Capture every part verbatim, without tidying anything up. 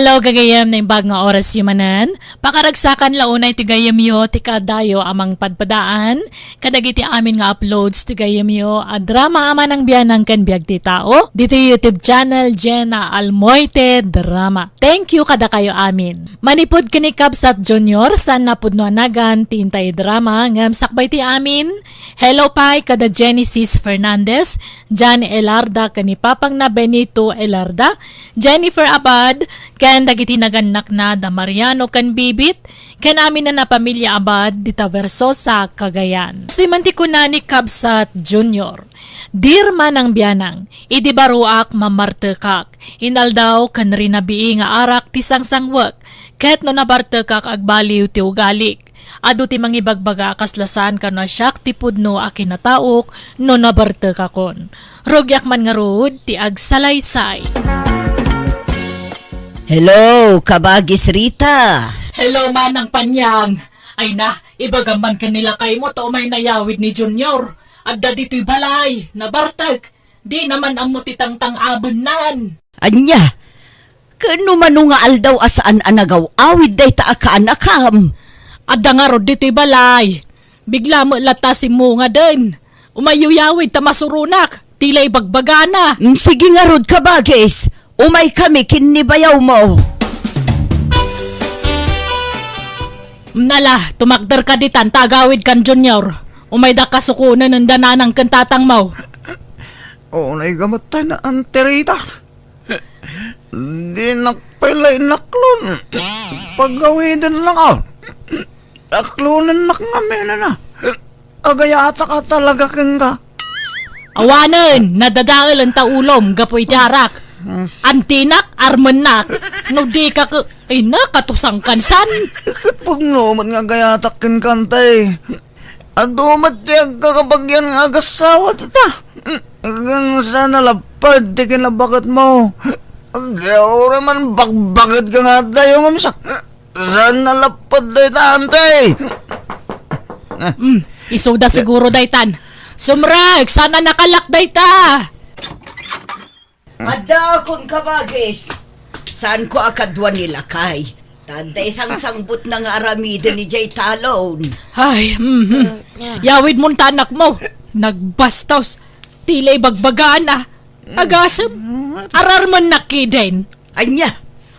Hello, gagayem, naimbag nga oras yu manen. Pakaragsakan la unay ti gayemyo ti kaadayo a mangpadpadaan kadagiti amin nga uploads ti gayemyo a drama a manang bianang ken biag ti tao ditoy YouTube channel Jenna Almoite Drama. Thank you kadakayo amin. Manipud ken ni Kabsat Junior, saan a pudno a nagan ti intay drama ngem sakbay ti amin. Hello pay kada Genesis Fernandez, Jan Elarda ken ni papangna Benito Elarda, Jennifer Abad, ken dagiti nagannakna da Mariano ken Bibit, ken amin a pamilya Abad dita Versosa, Cagayan. Isu man ti kuna ni Kabsat Junior, Dear manang bianang, idi baroak mamartekak, inaldaw ken rinabii nga arak ti sangsangwek, ket no nabartekak agbaliw ti ugalik. Adu ti mangibagbaga a kasla saan kano a siak ti pudno a kinataok no nabartekakon. Rugiak man ngarud ti agsalaysay. Hello, Kabagis Rita. Hello, Manang Panyang. Ay na, ibagam man ken ni lakaymo ta umay nayawid ni Junior. Adda ditoy balay, nabartek. Di naman ammo ti tangtang-abennan. Ania? Ken no mano nga aldaw a saan a nagaw-awid dayta a kaanakam? Adda ngarud ditoy balay. Bigla met latta simmungaden. Umayyo yawid ta masuronak. Ti la ibagbagana. Mm, sige ngarud, Kabagis. Umaykami ken ni bayawmo. Nala, tumakderka ditan ta agawidkan, Junior. Umayda kasukonen enda nanang ken tatangmo. Unay gamatay na Auntie Rita. Dinak pay la inaklon. Pagawiden lang, ah. Aklonennak ngamin, ana. Agayatak a talaga kenka. Awanen, nadadaelen ta ulom gapu iti arak. Antinak, armennak. No di ka ke-, ay na, katusang kansan. Ket pudno met nga agayatak kenka, Auntie. Adu met ti agkakabagian nga agassawa dita. Ngem saan a lapped ti kinabaketmo. Di uray man bakbaket ka nga adayo ngem sa-, saan a lapped dayta, Auntie. Hmm, isuda siguro daytan. Sumrek, saan a nakalak dayta. Addaakon, Kabagis. Saanko a kadua ni lakay. Ta adda isangsangbutna nga aramiden idiay talon. Ay, mhm. Yawidmon ta anakmo. Nagbastos. Ti la ibagbagana. Agasem. Ararmennak kiden. Ania?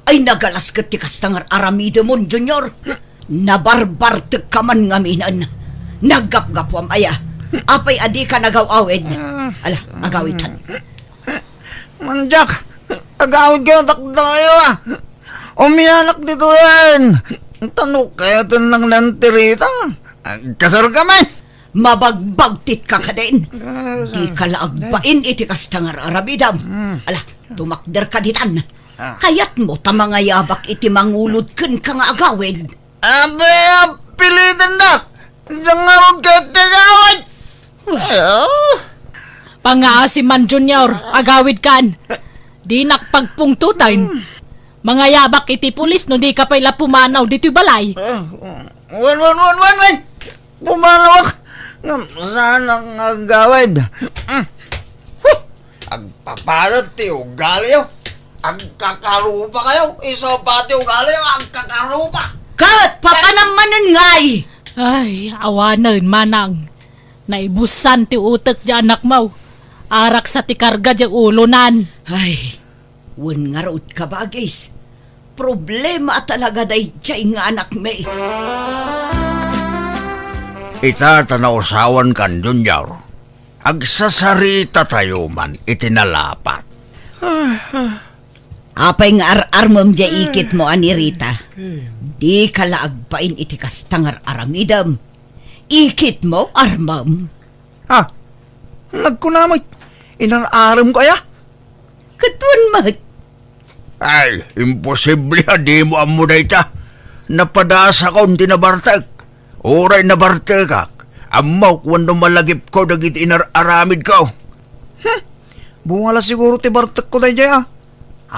Ay, nagalas ket ti kasta nga ar-aramidemon, Junior. Nabarbartekka man ngaminen. Naggapgapuam aya. Apay a dika nagaw-awid? Ala, agawitan. Mandiak, agawid kayo, dakdakayo, ah. Umianak ditoyen. Tano kayo tinang nantirita. Agkasar kami. Mabagbagtit ka kadin. Dika la agbain iti kasta nga ar-aramidam. Ala, tumakder ka ditan. Kayatmo ta mangayabak iti mangulod kenka nga agawid. Abe, pilitandak. Diak ngarud ket ti agawid. Ay, ah. Pangngaasim man, Junior, agawid kan. Dinak pagpungtoten. Mangayabak iti pulis no dika pay la pumanaw ditoy balay. Ah, wen, wen, wen, wen, wen. Pumanawak. Ngem saanak nga agawid. Mm. Huh! Agpapadet ti ugaliyo. Agkakarupa kayo. Isu pay ti ugaliyo, agkakarupa. Ket papanam manen ngay. Ay, awanen, manang. Naibusan ti utek ti anakmo. Arak sa ti karga ti ulonan. Ay, wen ngarud, Kabagis. Problema a talaga daydiay nga anakmi. Ita ta nausawan kan Junior, agsasaritayo man iti nalapat. Apay nga ar-armem diay ikitmo a ni Rita? Dika la agbain iti kasta nga ar-aramidem. Ikitmo, armem. Ah, nagkuna met, inar-aremko aya? Ket wen met. Ay, imposible a dimo ammo dayta. Napadasakon ti nabartek. Uray nabartekak, ammok wenno malagipko dagiti inar-aramidko. Hmm, bunga la siguro ti bartekko daydiay, ah.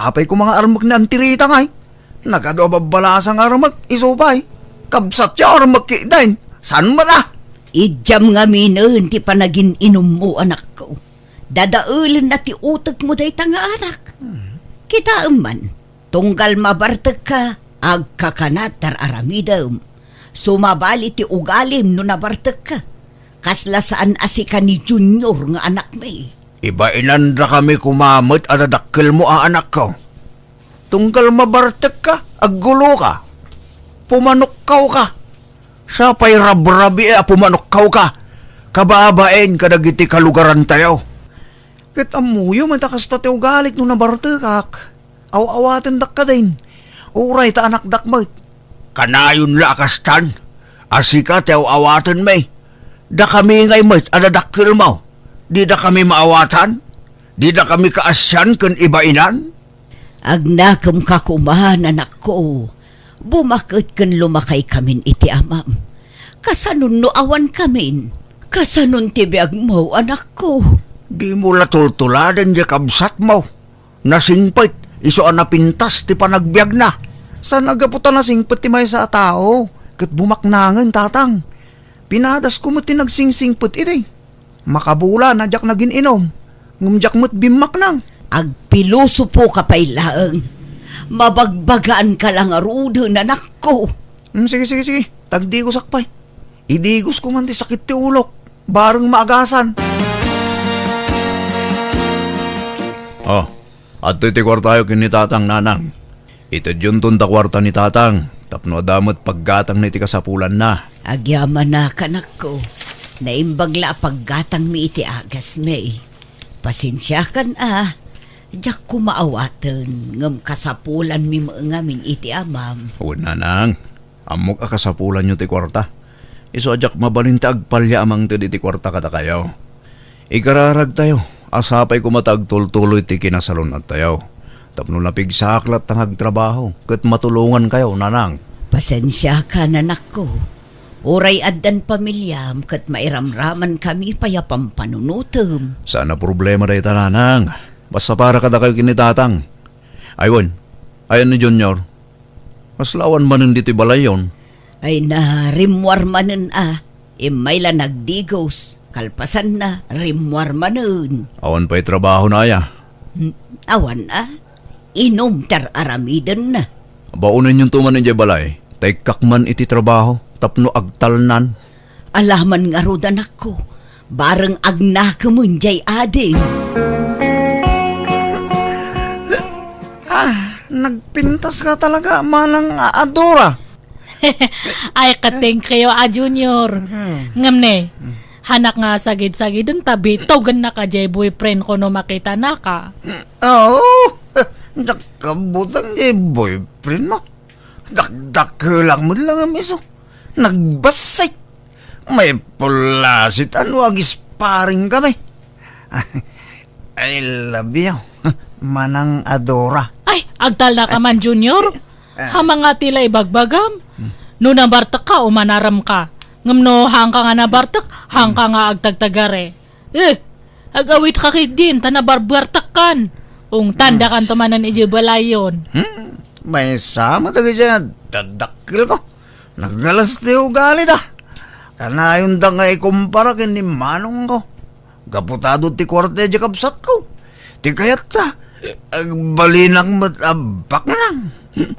Apay koma nga armek ni Auntie Rita ngay? Nagadu a babbalasa nga armek, isu pay. Kabsatyo armek ketdin. Saan met a? Idiam ngaminen ti panagin-inummo, anakko. Dadaelenna ti utekmo dayta nga arak. Kitaem man, Tunggal mabartekka, agkakanat ti ar-aramidem. Sumabali ti ugalim no nabartekka. Kasla saan a sika ni Junior nga anakmi. Ibainandakami koma met a dadakkelmo a anakko. Tunggal mabartekka, agguloka. Pumanokkawka. Sa pay rabrabii a pumanokkawka, kababain kadagiti kalugarantayo. Ket ammoyo met a kasta ti ugalik no nabartekak. Aw-awatendak kadin. Uray ta anakdak met. Kanayon la a kastan, a sika ti aw-awatenmi. Dakami ngay met a dadakkelmo. Didakami maawatan? Didakami kaasian ken ibainan? Agnakemka koma, anakko. Bumaket ken lumakaykamin iti amam. Kasanon no awankamin? Kasanon ti biagmo, anakko? Dimo la tultuladen diay kabsatmo. Nasingpet, isu a napintas ti panagbiagna. Saan a gapu ta nasingpet ti maysa a tao, ket bumaknangen, tatang. Pinadasko met ti nagsingsingpet idi. Makabulan a diak nagin-inum, ngem diak met bimmaknang. Agpilosopoka pay laeng. Mabagbagaanka la ngaruden, anakko. Hmm, sige, sige, sige. Tagdigosak pay. Idigosko man ti sakit ti ulok. Bareng maagasan. Oh, adtoy ti kuartayo ken ni Tatang, Nanang. Itedyonton ta kuarta ni Tatang tapno adda met paggatangna iti kasapulanna. Agyamanak, anakko. Naimbag la a paggatangmi iti agasmi. Pasensiakan a, diak koma awaten, ngem kasapulanmi met ngamin iti amam. Wen, Nanang. Ammok a kasapulanyo ti kuarta. Isu a diak mabalin ti agpalya a mangted iti kuarta kadakayo. Ikararagtayo a sapay koma ta agtultuloy ti kinasalun-attayo. Tapno napigsaak latta nga agtrabaho ket matulongankayo, Nanang. Pasensiakan, anakko. Uray addan pamiliam ket mairamramankami pay a pampanunotem. Saan a problema dayta, Nanang. Basta para kadakayo ken ni Tatang. Ay wen, ayan ni Junior? Kasla awan manen ditoy balayyon? Ay, na, rimmuar manen a. Immay la nagdigos. Kalpasanna, rimmuar manen. Awan pay trabahona aya? Hmm, awan a. Inum ti ar-aramidenna. Baonenyon to man idiay balay, ta ikkak man iti trabaho tapno agtalnan. Alaman ngarud, anakko, bareng agnakemen diay adim. Ah, nagpintas ka talaga, manang a-, Adora. Ay, katingkayo a Junior. Hmm. Ngem ne, hmm, hanak nga sagid-sagiden ta bitugennaka diay boyfriend ko no makitanaka. Oo, nakabutang diay boyfriend mo. Dakdakelak met la ngem isu. Nagbassit. Maipullasit a no agisparing kami. I love you, manang Adora. Ay, agtalnaka man, Junior. Ah. Hamangati la ibagbagam. Hmm. No nabartekka o manaramka. Ngem no haanka nga nabartek, haanka nga agtagtagare. Eh, ag-awitka ketdin, ta nabarbartekkan. Ungtandakanto manen idiay balayyon. Hmm, maysa met dagiti a dadakkelko. Nagalas ti ugalida. Kanayonda nga ikumpara ken ni manongko. Gapu ta adu ti kuarta idiay kabsatko. Ti kayatta, agbalinak met a baknang.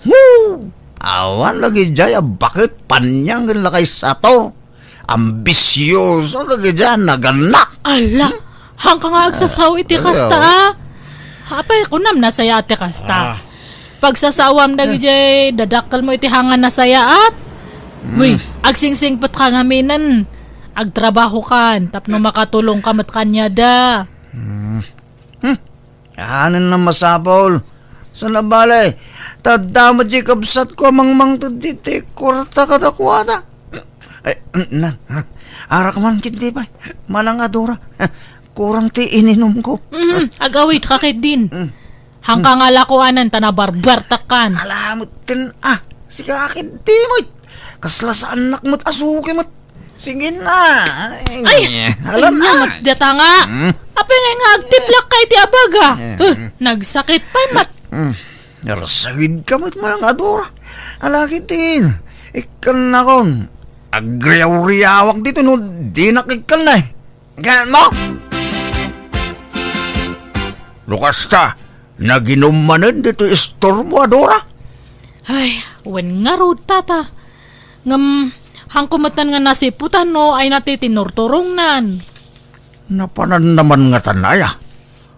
Woo! Awan lagi diay a baket, paniang ken lakay sator. Ambisioso dagiti a nagannak. Ala, hmm? Haanka nga agsasaw iti kasta, ah. Apay, kunam nasayaat ti kasta. Ah. Pagsasawam dagiti dadakkelmo iti haanka nasayaat. Hmm. Uy, agsingsingpetka ngaminen. Agtrabahokan tapno makatulongka met kaniada. Hmm. Hmm. Anen a masapul. Saan a bale, ta adda met diay kabsatko a mangmangted iti kuarta kadakuada. Ay, na, arak man ketdi pay, manang Adora. Kurang ti ininumko. Mhm, ag-awitka ketdin. Mm. Haanka nga lakuanan ta nabarbartekkan. Ala met ten, ah, sika ketdi met. Kasla saannak met a suki met. Sige na. Ay, ala na. Ania met data nga. Hmm? Apay nga agtiplak ka iti abaga? Eh. Huh, nagsakit pay met. Hmm. Narsagidka met, manang Adora. Ala ketdin. Ikkannakon. Agriaw-riawak ditoy no dinak ikkanna. Gaan mo? No kasta, Naginum manen ditoy istormo a Dora? Ay, wen ngarud, tata. Ngem, haanko metten nga nasiputan no ay nati ti nurturongnan. Napanan naman ngatan aya.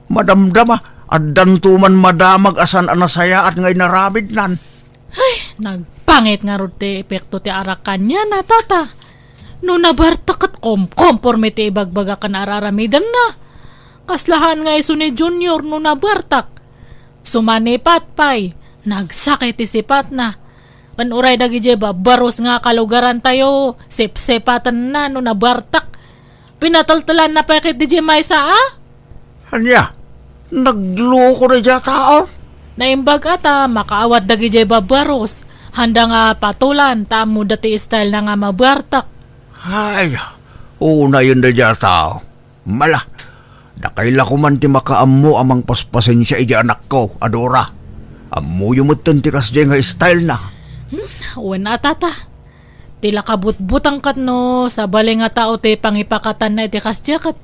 Madamdama, addanto man madamag a saan a nasayaat nga inaramidnan. Ay, nagpangit ngarud ti epekto ti arak kaniana, tata. No nabartek ket kom-, komporme ti ibagbaga ken ar-aramidenna. Kaslahan nga isu ni Junior no nabartek. Sumanipat pay, nagsakit ti sipatna. Ken uray dagidiay babbarus nga kalugarantayo, sipsipatenna no nabartek. Pinateltelanna pay ket didiay maysa a? Ania? Nagloko daydiay a tao? Naimbag a ta makaawat dagidiay babbarus. Haanda nga patolan ta ammoda ti style na nga mabartek. Ay, unayen daydiay a tao. Mala, dakay la koman ti makaammo a mangpaspasensia idiay anakko a Dora. Ammoyo metten ti kasdiay nga style na. Hmm, wen a, tata. Ti la kabutbutang ket no sabali nga tao ti pangipakatanna iti kasdiay ket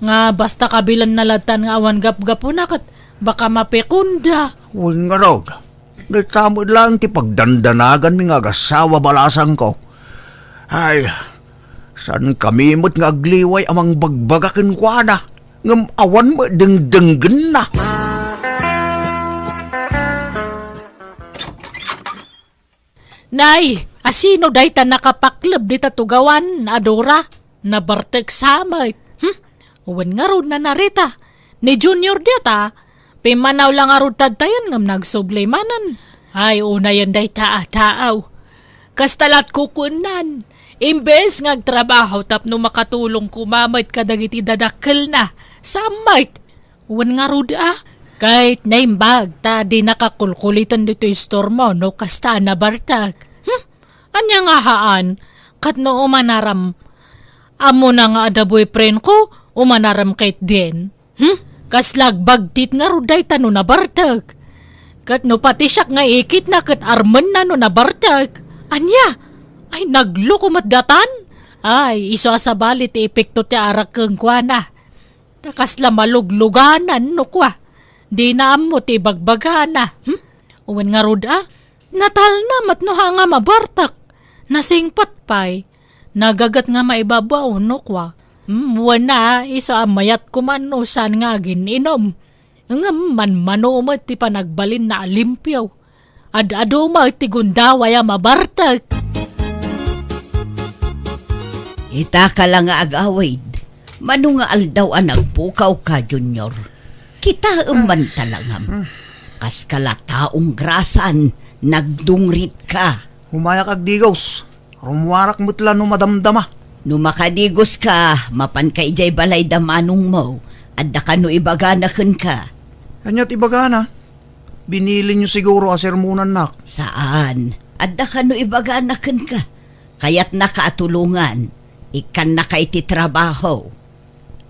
nga basta kabilenna lattan nga awan gapgapuna ket baka mapikonda. Wen ngarud, dayta met laeng ti pagdandanaganmi nga agassawa balasangko. Ay, saankami met nga agliway a mangbagbaga kenkuana, ngem awan met dengdenggenna. Nay, asino dayta nakapakleb dita tugawan, a Dora? Nabartek sa met. Hmm? Wen ngarud na narita. Ni Junior diata, pimmanaw la ngarud tadtayen ngem nagsubli manen. Ay, unayen dayta a taaw. Kasta lat kukuennan. Imbes nga agtrabaho tapno makatulong koma met kadagiti dadakkelna, sa met. Wen ngarud a, ket naimbag ta dina kakulkuliten ditoy istormo no kasta a nabartek. Hmm? Ania nga haan? Ket no umanaram, ammona nga adda boyfriend ko, umanaram ketdin. Hmm? Kasla agbagtit ngarud dayta no nabartek. Ket no pati siak nga ikitna ket armenna no nabartek. Ania? Ay, nagloko met datan? Ay, isu a sabali ti epekto ti arak kenkuana. Ta kasla malugluganan no kua, dina ammo ti ibagbagana. Hmm? Wen ngarud a, natalna met no haan nga mabartek. Nasingpet pay, nagaget nga maibabaw no kua. Hmm, wen a, isu a mayat koman no saan nga agin-inom. Ngem manmano met ti panagbalinna a limpio. Ad-adu met ti gundaway a mabartek. Ita ka la nga agawid, mano nga aldaw a nagpukawka, Junior? Kitaem man talangam. Kas ka la taong grasan, nagdungritka. Umayak agdigos. Rummuarak met la no madamdama. No makadigoska, mapanka idiay balay da manongmo. Adda kano ibagana kenka? Ania ti ibagana? Binilinyo siguro a sermonannak. Saan. Adda kano ibagana kenka? Kayatnaka a tulongan. Ikkannaka iti trabaho.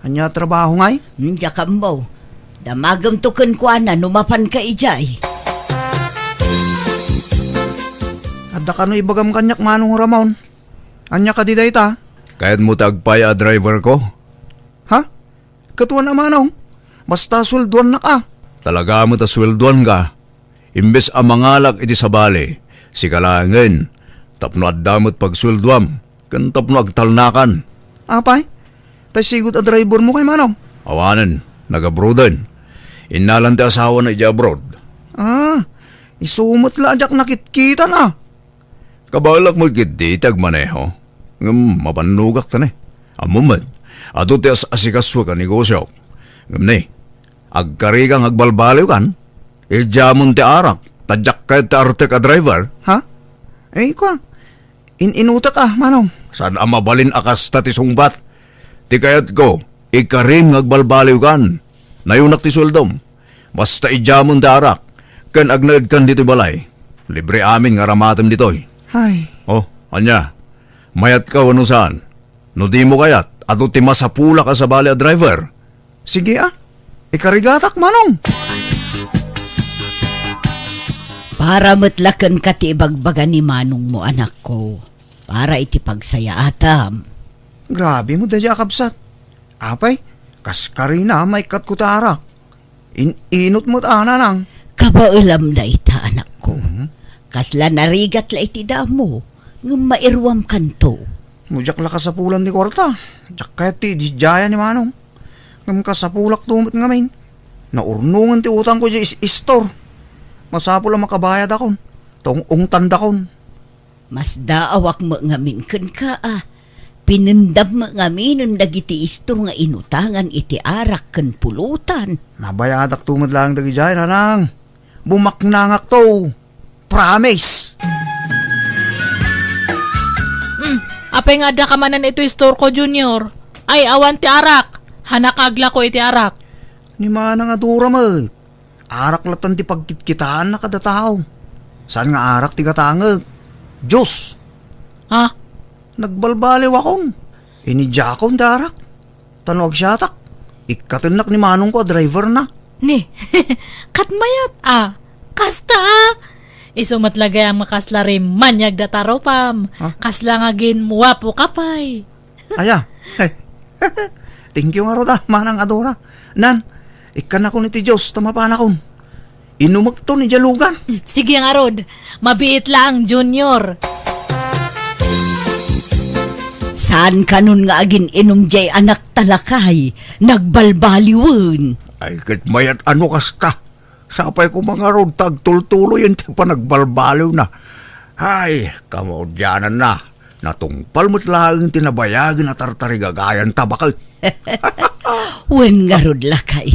Ania a trabaho ngay? Hmm, diak ammo. Damagemto kenkuana no mapanka idiay. Adda kano ibagam kaniak, Manong Ramon? Ania kadi dayta? Kayatmo ti agpay a driver ko? Ha? Ket wen a, Manong. Basta sueldoannak a. Talaga met a sueldoanka. Imbes a mangalak iti sabali, sika laengen, tapno adda met pagsueldoam, ken tapno agtalnakan. Apay, tay sigud a drivermo kay, Manong? Awanen, nag-abroaden. Innalan ti asawana idiay abroad. Ah, isu met la a diak nakitkitan a. Kabaelak met ketdi ti agmaneho, ngem mabannogak ta ne. Ammom met, adu ti as-asikasuek a negosiok. Ngem ne, agkarika nga agbalbaliwkan, idiamon ti arak, ta diak kayat ti artek a driver. Ha? Eh, kua, in-inutek a, Manong. Saan a mabalin a kasta ti sungbat. Ti kayatko, ikarim nga agbalbaliwkan. Nayunak ti sueldom. Basta idiamon ti arak, ken agnaedkan ditoy balay. Libre amin nga aramatem ditoy. Ay. Oh, ania? Mayatka wenno saan? No dimo kayat, adu ti masapulak a sabali a driver. Sige a. Ikarigatak, Manong. Para met la kenka ti ibagbaga ni manongmo, anakko. Para iti pagsayaatam. Grabe mo, daydiay a kabsat. Apay, kas karina, maikkatko ti arak. In-inot met a, nanang. Kabaelam dayta, anakko. Mhm. Kasla narigat la iti damo, ngem mairuam kanto. No diak la kasapulan ti kuarta, diak kayat ti ididiayan ni Manong. Ngem kasapulakto met ngamin. Naurnongen ti utangko idiay is-, istor. Masapul a makabayadakon. Ta ung-ungtandakon. Masdaawak met ngamin kenka a. Pinendam met ngaminen dagiti istor nga inutangan iti arak ken pulutan. Mabayadakto met laeng dagidiay, nanang. Bumaknangakto. Promise. Hmm, apay nga adda ka manen iti istorko, Junior? Ay, awan ti arak. Hanak aglako iti arak. Ni manang a Dora met. Arak lattan ti pagkitkitaanna kada tao. Saan nga arak ti gatangek? Diyos. Ha? Nagbalbaliwakon. Inidiakon ti arak. Ta no agsiatak, ikkatennak ni manongko a driverna. Ni, ket mayat a. Kasta a. Isu met la gayam nga kasla rimmaniag da tarupam. Ha? Kasla nga ginwapo ka pay. Aya. Thank you ngarud a, manang a Dora. Nan, ikkannakon iti Diyos ta mapanakon. Inumekton idiay lugan. Sige ngarud, mabiit laeng, Junior. Saan kanon nga agin-inum diay anakta, lakay? Nagbalbaliwen. Ay, ket mayat a no kasta. Sapay koma ngarud ta agtultuloyen ti panagbalbaliwna. Ay, kamaudiananna. Natungpal met laeng ti nabayagen a tartarigagayanta, baket. Wen ngarud, lakay.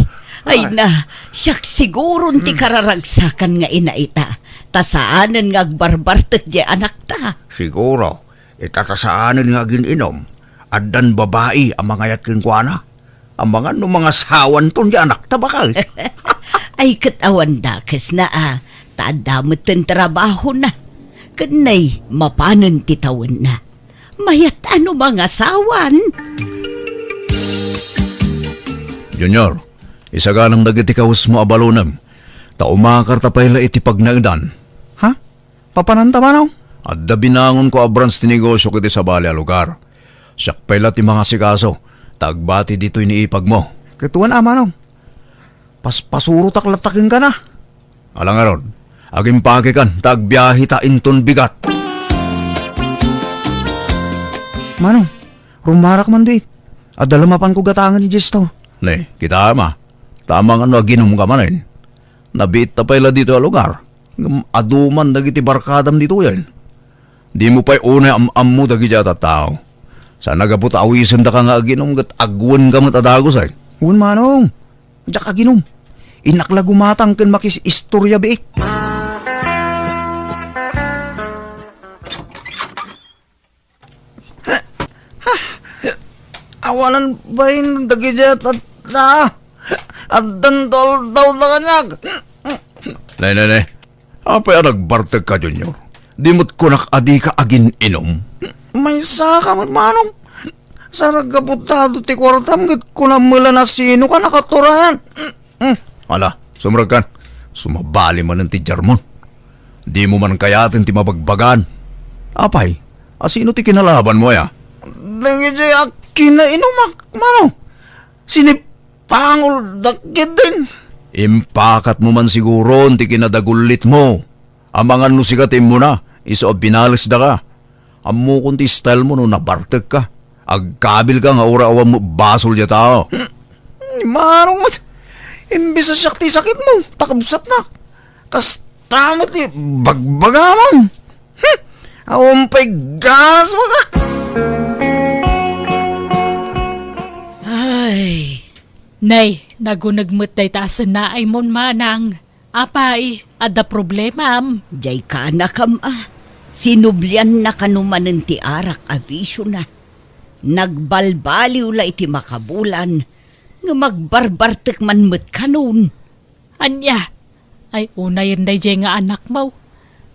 Ay, ay, na, siak siguron ti, hmm, kararagsakan nga ina ita, ta saanen nga agbarbartek diay anakta. Siguro, ita ta saanen nga agin-inum, addan babai a mangayat kenkuana. Amangan no mangasawanton diay anakta, baket. Ay, ket awan dakesna a, ta adda metten trabahona. Ken nay, mapanen ti tawenna. Mayat a no mangasawan. Junior, isaganam dagiti kawesmo a balonem, ta umakarta pay la iti pagnaedan. Ha? Papananta, manong? Adda binangonko a branch ti negosio iti sabali a lugar. Siak pay la ti mangasikaso, ta agbati ditoy ni ipagmo. Ket wen a, manong. Paspasurotak latta kenka na. Ala ngarud, agimpakekan ta agbiaheta inton bigat. Manong, rumarak man biit. Adda la mapanko gatangen idiay istor. Ne, kitaem a. Tama nga no aginumka manen. Nabiitta pay la ditoy a lugar. Ngem adu man dagiti barkadam ditoyen. Dimo pay unay am-ammo dagiti a tattao. Saan a gapu ta awisendaka nga aginum ket agwenka met a dagusen. Wen, manong. Diak aginum. Innak la gumatang ken makis-istorya biit. Awanan bain dagiti tattao. Addan toldaw da kaniak. Nay, nay, nay. Apay a nagbartekka, Junior? Di met kunak a dika agin-inum? Maysaka met, manong. Saragaputado ti kuartam ket kunam met la a sinoka nakaturayan. Hmm. Ala, sumrekkan. Sumabali manen ti jarmon. Dimo man kayaten ti mabagbagaan. Apay, a sino ti kinalabanmo, aya? Dagiti a kinainumak, manong. Sinipangoldak ketdin. Impakatmo man siguron ti kinadagullitmo. Amangan no sika ti immuna, isu a binalesdaka. Ammokon ti style mo no nabartekka. Agkabilka nga uray awan met basol diay tao. Ni manong met, imbes a siak ti sakitmo, ta kabsatnak. Kasta met ti bagbagamon. Hmm, awan pay ganas, baga. Ay, nay, naguneg met dayta a sennaaymo, manang. Apay, adda problemam? Diay kaanakam a, sinublianna kano manen ti arak a bisiona. Nagbalbaliw la iti makabulan, ngem agbarbartek man met kanon. Ania? Ay, unayen daydiay nga anakmo.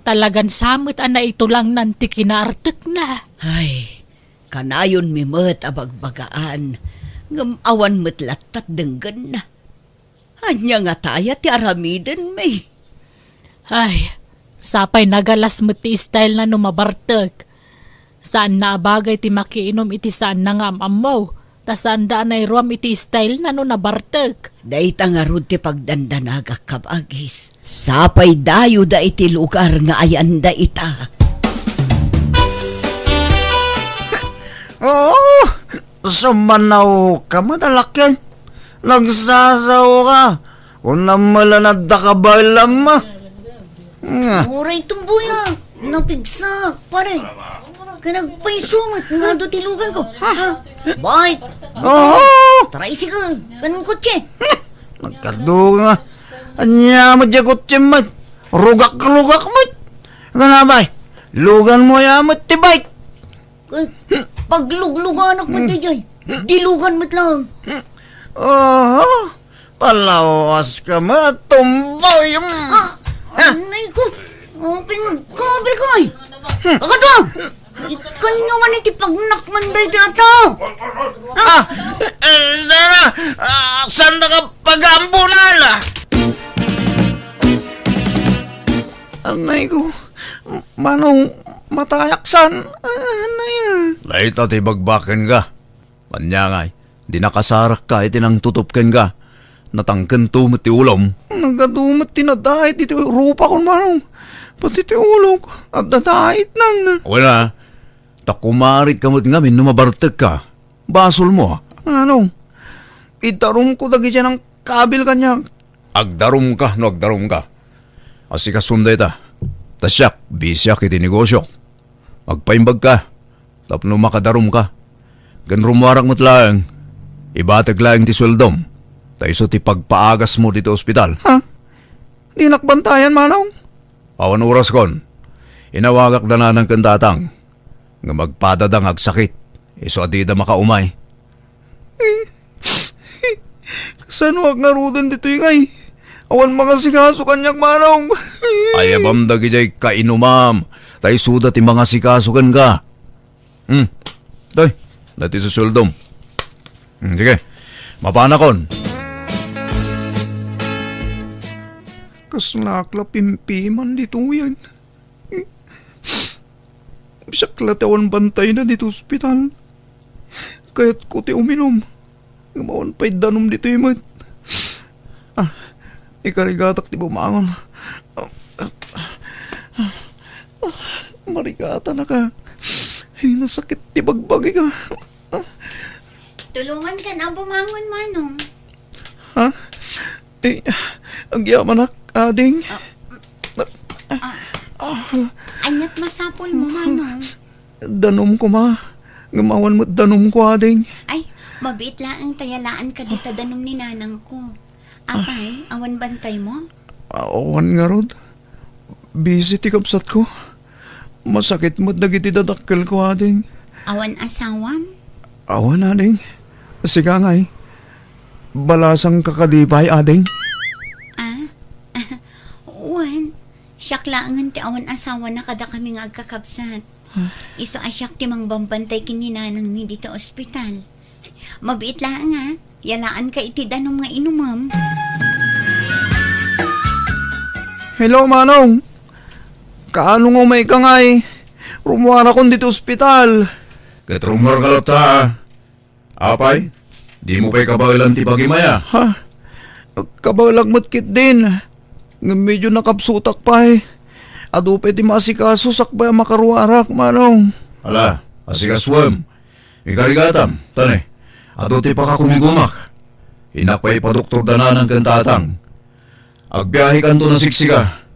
Talagan sa met a naitulangnan ti kinaartekna. Ay, kanayonmi met a bagbagaan, ngem awan met lattat denggenna. Ania ngata aya ti aramidenmi? Ay, sapay nagalas met ti style na no mabartek. Saanna a bagay ti makiinum iti saanna nga am-ammo. Ta saanda a nairuam iti style na no nabartek. Dayta ngarud ti pagdandanagak, kabagis. Sapay dayoda iti lugar nga ayanda ita. Oo, sumanaw ka met a lakian. Nagsasao ka. Kunam met la nadda ka bailam, ah. Nga. Uray tumboyak, napigsak, pare. Kay nagpayso met nga adu ti lugan ko. Ha? Bike. Oo. Tricycle. Kanang kotse. Nagkadu nga. Ania met diay kotse met. Rugak-rugak met. Kana bay. Lugan mo ya met ti bike. Eh, paglugluganak met daydiay. Dilugan met lang. Oho, palawas ka met, tumboy. Ah, anay ko. Oh, pingagkabil ko, ay. Agad mo! Ikan nyo man iti pagnakman daydiay a tao. Ah, eh, sana, ah, saan na ka pag-aambulan, ah? Anay ko, Manong, matayak san? Anay, ah. Dayta ti bagbaken ka. Ania ngay, di nakasarak ka iti nangtutup kenka. Natangkento met ti ulom. Nagadu met ti nadait iti rupakon, Manong. Pati ti ulok, adda daitnan. Wen a, ta kumarit ka met ngamin no mabartek ka. Basol mo, a. Manong, idarumko dagiti nangkabil kaniak. Agdarumka no agdarumka. Asikasom dayta. Ta siak, bisiak iti negosiok. Agpaimbag ka tapno makadarum ka. Ken rummuarak met laeng, ibatek laeng ti sueldom, ta isu ti pagpaagasmo ditoy ospital. Ha? Dinak bantayan, Manong? Awan oraskon. Inawagak da nanang ken tatang. Ngem agpadada nga agsakit, isu a dida makaumay. Kasanoak ngaruden ditoy ngay? Awan mangasikaso kaniak, Manong. Ayabam dagidiay kainumam, ta isuda ti mangasikaso kenka. Hmm. Toy, dati susueldom. Hmm, sige. Mapanakon. Kaslaak la pimpiman ditoyen. Siak la ti awan bantayna ditoy ospital. Kayatko ti uminum. Ngem awan pay danum ditoy met. Ah, ikarigatak ti bumangon. Ah, marigatanaka. Ay, nasakit ti bagbagika. Tulongankan a bumangon, Manong. Ha? Eh, agyamanak, ading. Ah, ah, aniat masapulmo, Manong? Danum koma. Ngem awan met danumko, ading. Ay, mabiit laeng ta yalaanka dita danum ni nanangko. Apay, awan bantaymo? Awan ngarud. Busy ti kabsatko. Masakit met dagiti dadakkelko, ading. Awan asawam? Awan, ading. Sika ngay. Balasangka kadi pay, ading? Ah? Wen, siak laengen ti awan asawa na kadakami nga agkakabsat. Isu a siak ti mangbambantay ken ni nanangmi ditoy ospital. Mabiit laeng a, yalaanka iti danum nga inumem. Hello, Manong. Kaano nga umayka ngay? Rummuarakon ditoy ospital. Ket rummuarka latta. Apay, dimo pay kabaelan ti bagim aya? Ha? Kabaelak met ketdin. Ngem medio nakabsutak pay. Adu pay ti maasikaso sakbay a makaruarak, Manong. Ala, asikasuem. Ikarigatam, tane. Adu ti pakakumigumak. Innak pay ipadoktor da nanang ken tatang. Agbiahekanto a siksika.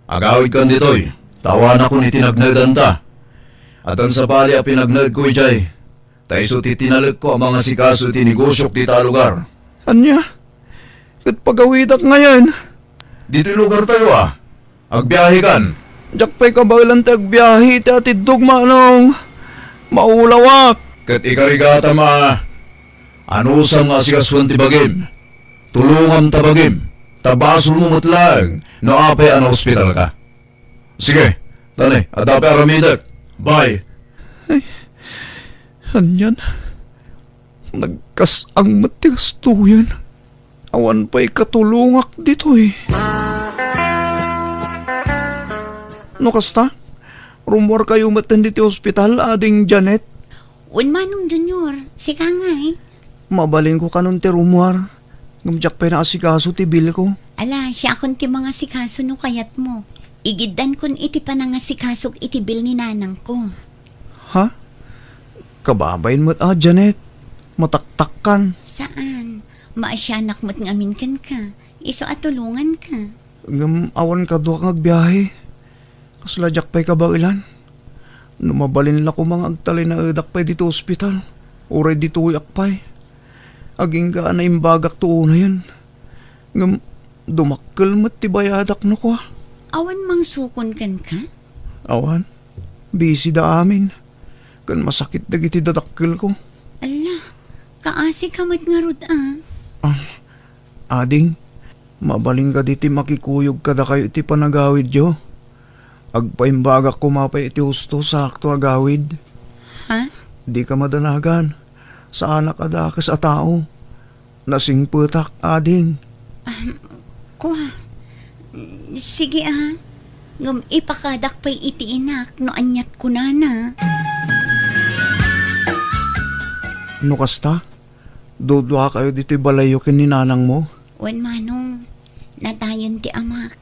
Agawidkan ditoy, ta awanakon iti nagnaedanta. Addan sabali a pinagnaedko idiay, ta isu ti tinalekko a mangasikaso iti negosiok dita a lugar. Ania? Ket pagawidak ngayen? Ditoy lugartayo a. Agbiahekan. Diak pay kabaelan ti agbiahe iti atiddog, Manong. Maulawak. Ket ikarigatam a. Anusam nga asikasuen ti bagim. Tulongam ta bagim, ta basolmo met laeng no apay a naospitalka. Sige, tane, adda pay aramidek. Bye. Ay, anian? Nagkas-ang met ti gastoyen. Awan pay katulongak ditoy. No kasta, rummuarkayo met ditoy ospital, Ading Janet? Wen, Manong Junior. Sika ngay? Mabalinko kanon ti rummuar, ngem diak pay naasikaso ti bilko. Ala, siakon ti mangasikaso no kayatmo. Igiddankon iti panangasikasok iti bil ni nanangko. Ha? Kababain met a, Janet. Mataktakkan. Saan? Maasianak met ngamin kenka. Isu a tulonganka. Ngem awan kaduak nga agbiahe. Kasla diak pay kabaelan. No mabalin la koma nga agtalinaedak pay ditoy ospital, uray ditoyak pay. Agingga a naimbagakto unayen. Ngem dumakkel met ti bayadak no kua. Awan mangsukon kenka? Awan. Busy da amin. Ken masakit dagiti dadakkelko. Alla, kaasika met ngarud a. Ah, ading, mabalin kadi ti makikuyog kadakayo iti panagawidyo? Agpaimbagak koma pay iti husto sakto a gawid. Ha? Dika madanagan. Saanak a dakes a tao. Nasingpetak, ading. Ah, kua. Sige, ah. Ngem ipakadak pay iti inak no aniat kunana. No kasta, duduakayo ditoy balayyo ken ni nanangmo? Wen, manong, natayen ti amak.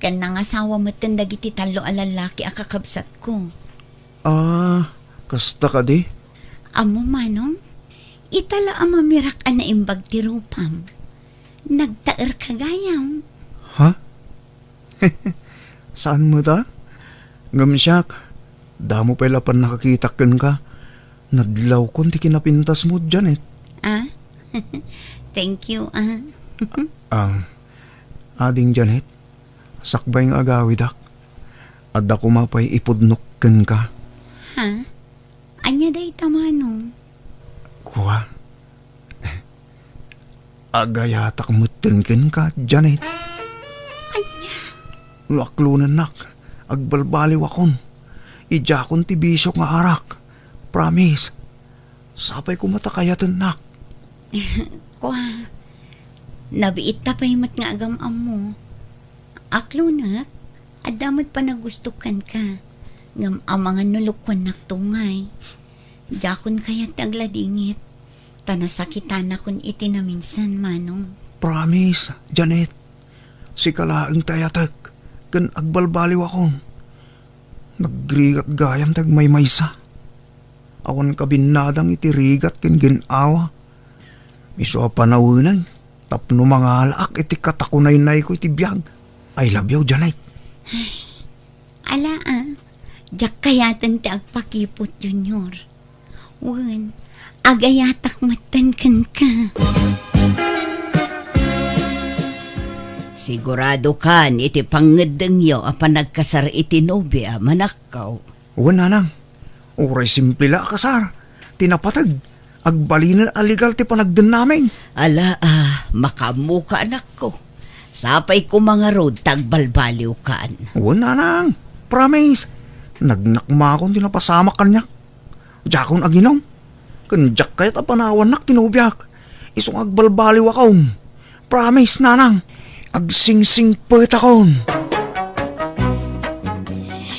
Ken nangasawa metten dagiti tallo a lallaki a kakabsatko. Ah, kasta kadi? Ammo, manong, ita la a mamirak a naimbag ti rupam. Nagtaerka gayam. Ha? Saan met a? Ngem siak, damo pay la pannakakitak kenka. Nadlawkon ti kinapintasmo, Janet. Ah? Thank you, ah. Ah, ading Janet, sakbay nga agawidak, adda koma pay ipudnok kenka. Ha? Ania dayta, manong? Kua, agayatak metten kenka, Janet. Ania? No aklonennak, agbalbaliwakon. Idiakon ti bisiok nga arak. Promise. Sapay koma ta kayatennak. Kua, nabiitta pay met nga agam-ammo. Aklonek, adda met panagustok kenka. Ngem amangan no lukuannakto ngay. Diakon kayat ti agladingit, ta nasakitanakon iti naminsan, manong. Promise, Janet. Sika laeng ti ayatek, ken agbalbaliwakon. Nagrigat gayam ti agmaymaysa. Awan kabinnadang iti rigat ken gin-awa. Isu a panawenang tapno mangalaak iti katakunaynayko iti biag. I love you, Janet. Ala, ah. Diak kayaten ti agpakiput, Junior. Wen, agayatak metten kenka. Siguradokan iti pangngeddengyo a panagkasar iti nobia, manakkaw. Wen, nanang. Uray simple la a kasar. Ti napateg, agbalinen a legal ti panagdennamin. Ala, ah, makaammoka, anakko. Sapay koma ngarud ta agbalbaliwkan. Wen, nanang. Promise. Nagnakmakon ti napasamak kaniak. Diakon aginum. Ken diak kayat a panawannak ti nobiak. Isu nga agbalbaliwakon. Promise, nanang. Agsingsingpetakon.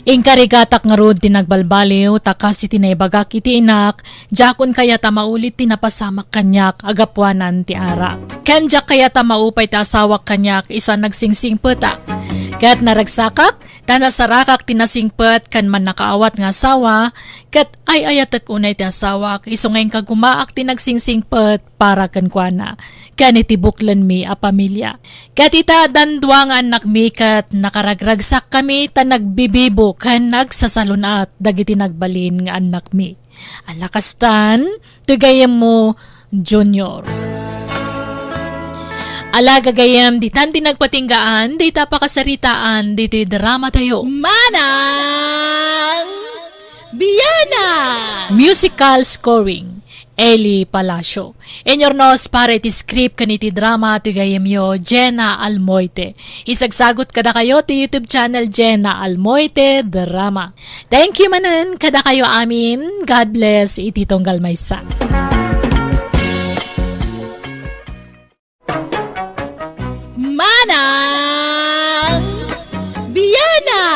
Inkarigatak ngarud ti nagbalbaliw, ta kas iti naibagak iti inak, diakon kayat a maulit ti napasamak kaniak a gapuanan ti arak. Ken diak kayat a maupay ti asawak kaniak isu a nagsingsingpetak. Ket naragsakak, ta nasarakak ti nasingpet ken mannakaawat nga asawa, ket ay-ayatek unay ti asawak, isu nga inkagumaak ti nagsingsingpet para kenkuana, ken iti buklenmi a pamilya. Ket ita, addan dua nga annakmi, ket nakaragragsakkami ta nagbibibo ken nagsasalun-at dagiti nagbalin nga annakmi. Ala kastan, ti gayyemmo, Junior. Ala gagayyem, ditan ti nagpatinggaan dita pakasaritaan ditoy drama tayo. Manang Biana! Musical scoring, Eli Palacio. Inyurnos para iti script ken iti drama ti gayyemyo, Jenna Almoite. Isagsagut kadakayo ti YouTube channel Jenna Almoite Drama. Thank you manen kadakayo amin. God bless iti tunggal maysa. Manang Biana!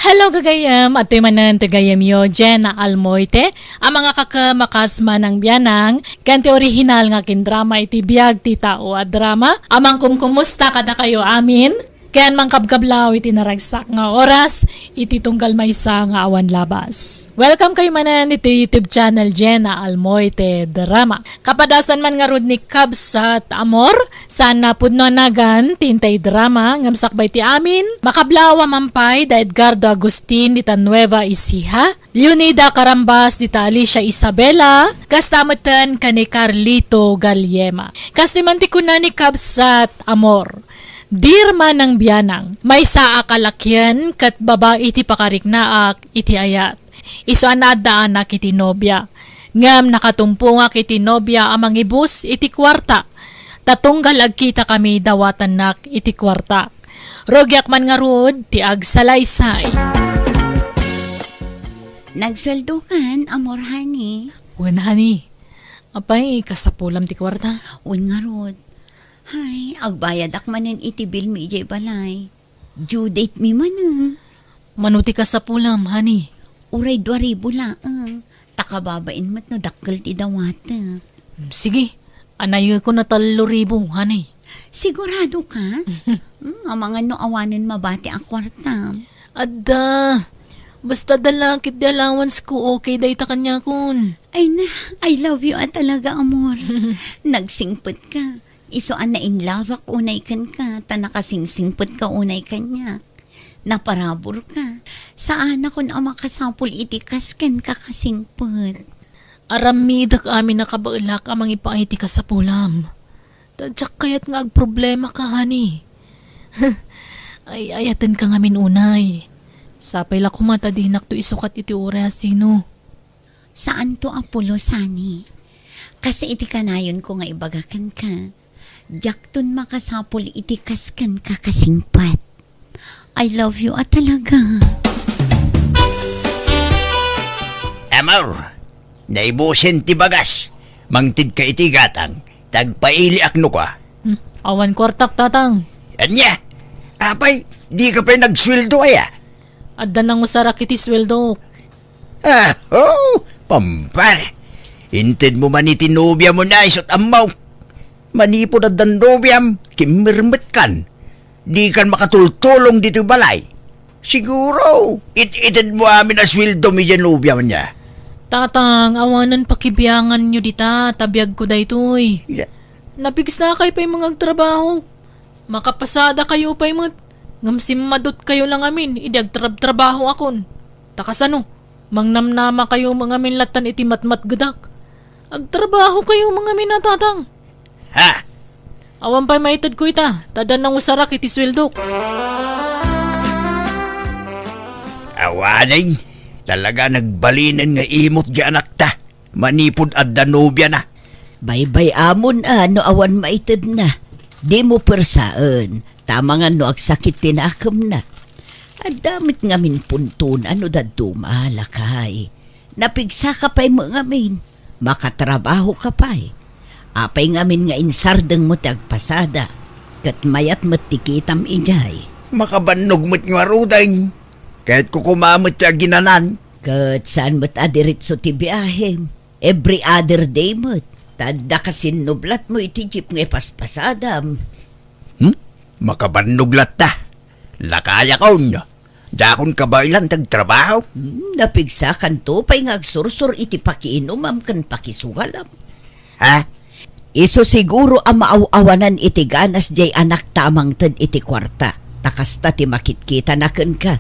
Hello, Gagayem, adtoy manen ti gayemyo, Jenna Almoite, a mangakakem a kas Manang Bianang, ken ti orihinal nga kindrama iti biag ti tao a drama, a mangkumkumusta kadakayo amin, ken mangkabkablaw iti naragsak nga oras, iti tunggal maysa nga awan labas. Welcome kayo manen iti YouTube channel, Jenna Almoite Drama. Kapadasan man ngarud ni Kabsat Amor, saan a pudno a nagan ti intay drama ngem sakbay ti amin, makablaw a mampay da Edgardo Agustin dita Nueva Ecija, Leonida Carambas dita Alicia Isabela, kasta metten ken ni Carlito Galiema. Kastoy man ti kuna ni Kabsat Amor, Dear Manang Bianang, maysa a kalakien ket babai ti pakariknaak iti ayat. Isu a naaddaanak iti nobia. Ngem nakatumpongak iti nobia a mangibus iti kuarta. Ta tunggal agkitakami, dawatannak iti kuarta. Rugiak man ngarud ti agsalaysay. Nagsueldokan, amor, honey? Wen, honey. Apay, kasapulam ti kuarta? Wen ngarud. Hay, agbayadak manen iti bill mi idiay balay. Due date mi manen. Mano ti kasapulam, honey? Uray dua ribu laeng. Ta kababain met no dakkel ti dawatek. Sige, anayekon a tallo ribu, honey. Sigurado ka? Hmm, amangan no awanen mabati a kuarta. Adda. Basta adda la ket ti allowance ko, okay dayta kaniakon. Ay na, I love you a talaga, amor. Nagsingpet ka. Isu a nainlove-ak unay kenka, ta nakasingsingpet ka unay kaniak. Naparabur ka. Saanakon a makasapul iti kas kenka kasingpet. Aramidek amin a kabaelak a mangipaay ti kasapulam. Ta diak kayat nga agproblema ka, honey. Ay, ayaten ka ngamin unay. Sapay la koma ta dinakto isukat iti uray a sino. Saanto a pulos, honey. Kas iti kanayonko nga ibaga kenka, diakton makasapul iti kas kenka kasingpet. I love you a talaga. Amor, naibusen ti bagas. Mangted ka iti gatang, ta agpailiak no kua. Hmm, awan kuartak, tatang. Ania? Apay, di ka pay nagsueldo aya? Adda nangusarak iti sueldo. Ah, oh, pampar. Inted mo man iti nobiam no isut' ammo. Manipud addan nobiam, kimmirmet kan. Di kan makatultulong ditoy balay. Siguro, it-ited mo amin a sueldo mi diay nobiam nia. Tatang, awanen pakibiangan yo dita, ta biag ko daytoy. Ya. Napigsa kay pay mangagtrabaho. Makapasada kayo pay met, ngem simmadot kayo lang amin idi agtrabtrabaho akon. Ta kasano, mangnamnama kayo mangamin latan iti matmatgedak. Agtrabaho kayo mangamin a tatang. Ha? Awan pay maited ko ita, ta adda nangusarak iti sueldok. Awanen, talaga nagbalinen nga imot di anakta. Manipud adda nobiana. Baybay-amon a no awan maitedna. Dimo persaen, ta amangan no agsakit ti nakemna. Adda met ngamin puntona no dadduma, lakay. Napigsaka pay met ngamin. Makatrabahoka pay. Apay ngamin nga insardengmo ti agpasada, ket mayat met ti kitam idiay. Makabannog met ngaruden. Kayatko koma met ti aginanan. Ket saan met a diretso ti biahem. Every other day met. Ta adda kasinnublatmo iti jeep nga ipaspasadam. Hmm? Makabannog latta. Lakayakon. Dakon kabaelan ti agtrabaho. Hmm, napigsakanto pay nga agsursor iti pakiinumam ken pakisugalam. Ha? Isu siguro a maaw-awanan iti ganas diay anakta a mangted iti kuarta, ta kasta ti makitkitana kenka.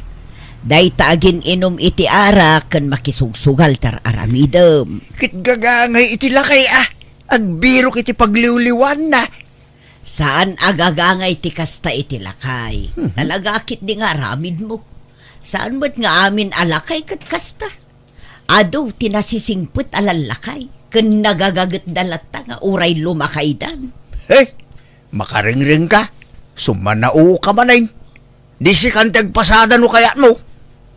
Dayta agin-inum iti arak ken makisugsugal ti ar-aramidem. Ket gagangay iti lakay a, agbirok iti pagliwliwanna. Saan a gagangay ti kasta iti lakay. Mhm. Talaga ketdi nga aramidmo. Saan met nga amin a lakay ket kasta. Adu ti nasisingpet a lallakay, ken nagagagetda latta nga uray lumakaydan. He, makarengreng ka, sumanao ka manen. Di sikan ti agpasada no kayatmo.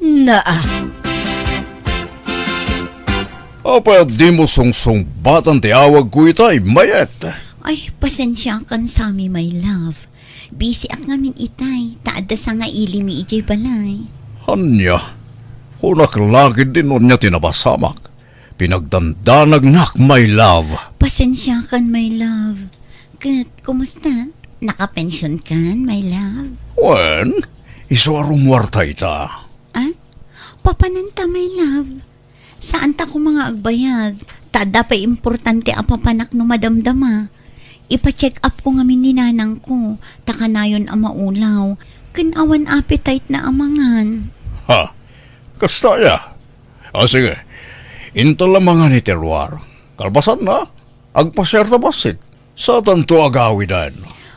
Naa. Apay a dimo sungsungbatan ti awagko itay, Mayet? Ay, pasensiakan, Sammy, my love. Busy ak ngamin itay, ta adda sangaili mi idiay balay. Ania? Kunak la ketdi no ania ti napasamak. Pinagdandanagnak, my love. Pasensiakan, my love. Ket, kumusta? Nakapensionkan, my love? Wen, isu a rumuarta ita. Ah? Papananta, my love. Saanta koma nga agbayag, ta adda pay importante a papanak no madamdama. Ipa-check up ko ngamin ni nanangko, ta kanayon a maulaw, ken awan appetite na a mangan. Ha? Kasta aya? Ah, sige. Inta la mangan iti ruar. Kalpasanna, agpasiarta bassit. Saantanto agawiden.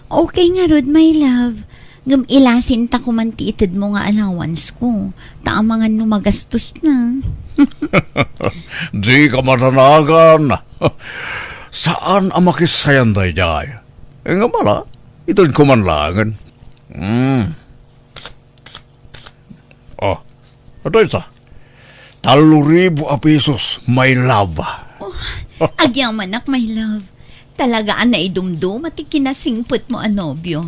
Okay ngarud, my love. Ngem ilasinta koman ti itedmo nga allowance ko. Ta amangan no magastos na. Dika madanagan. Saan a makissayan daydiay. Ngem ala, itedko man laengen. Hmm. Oh, adda ita. Tallo ribu a pesos, my love. Oh, agyamanak, my love. Talaga a naidumduma ti kinasingpetmo a nobio.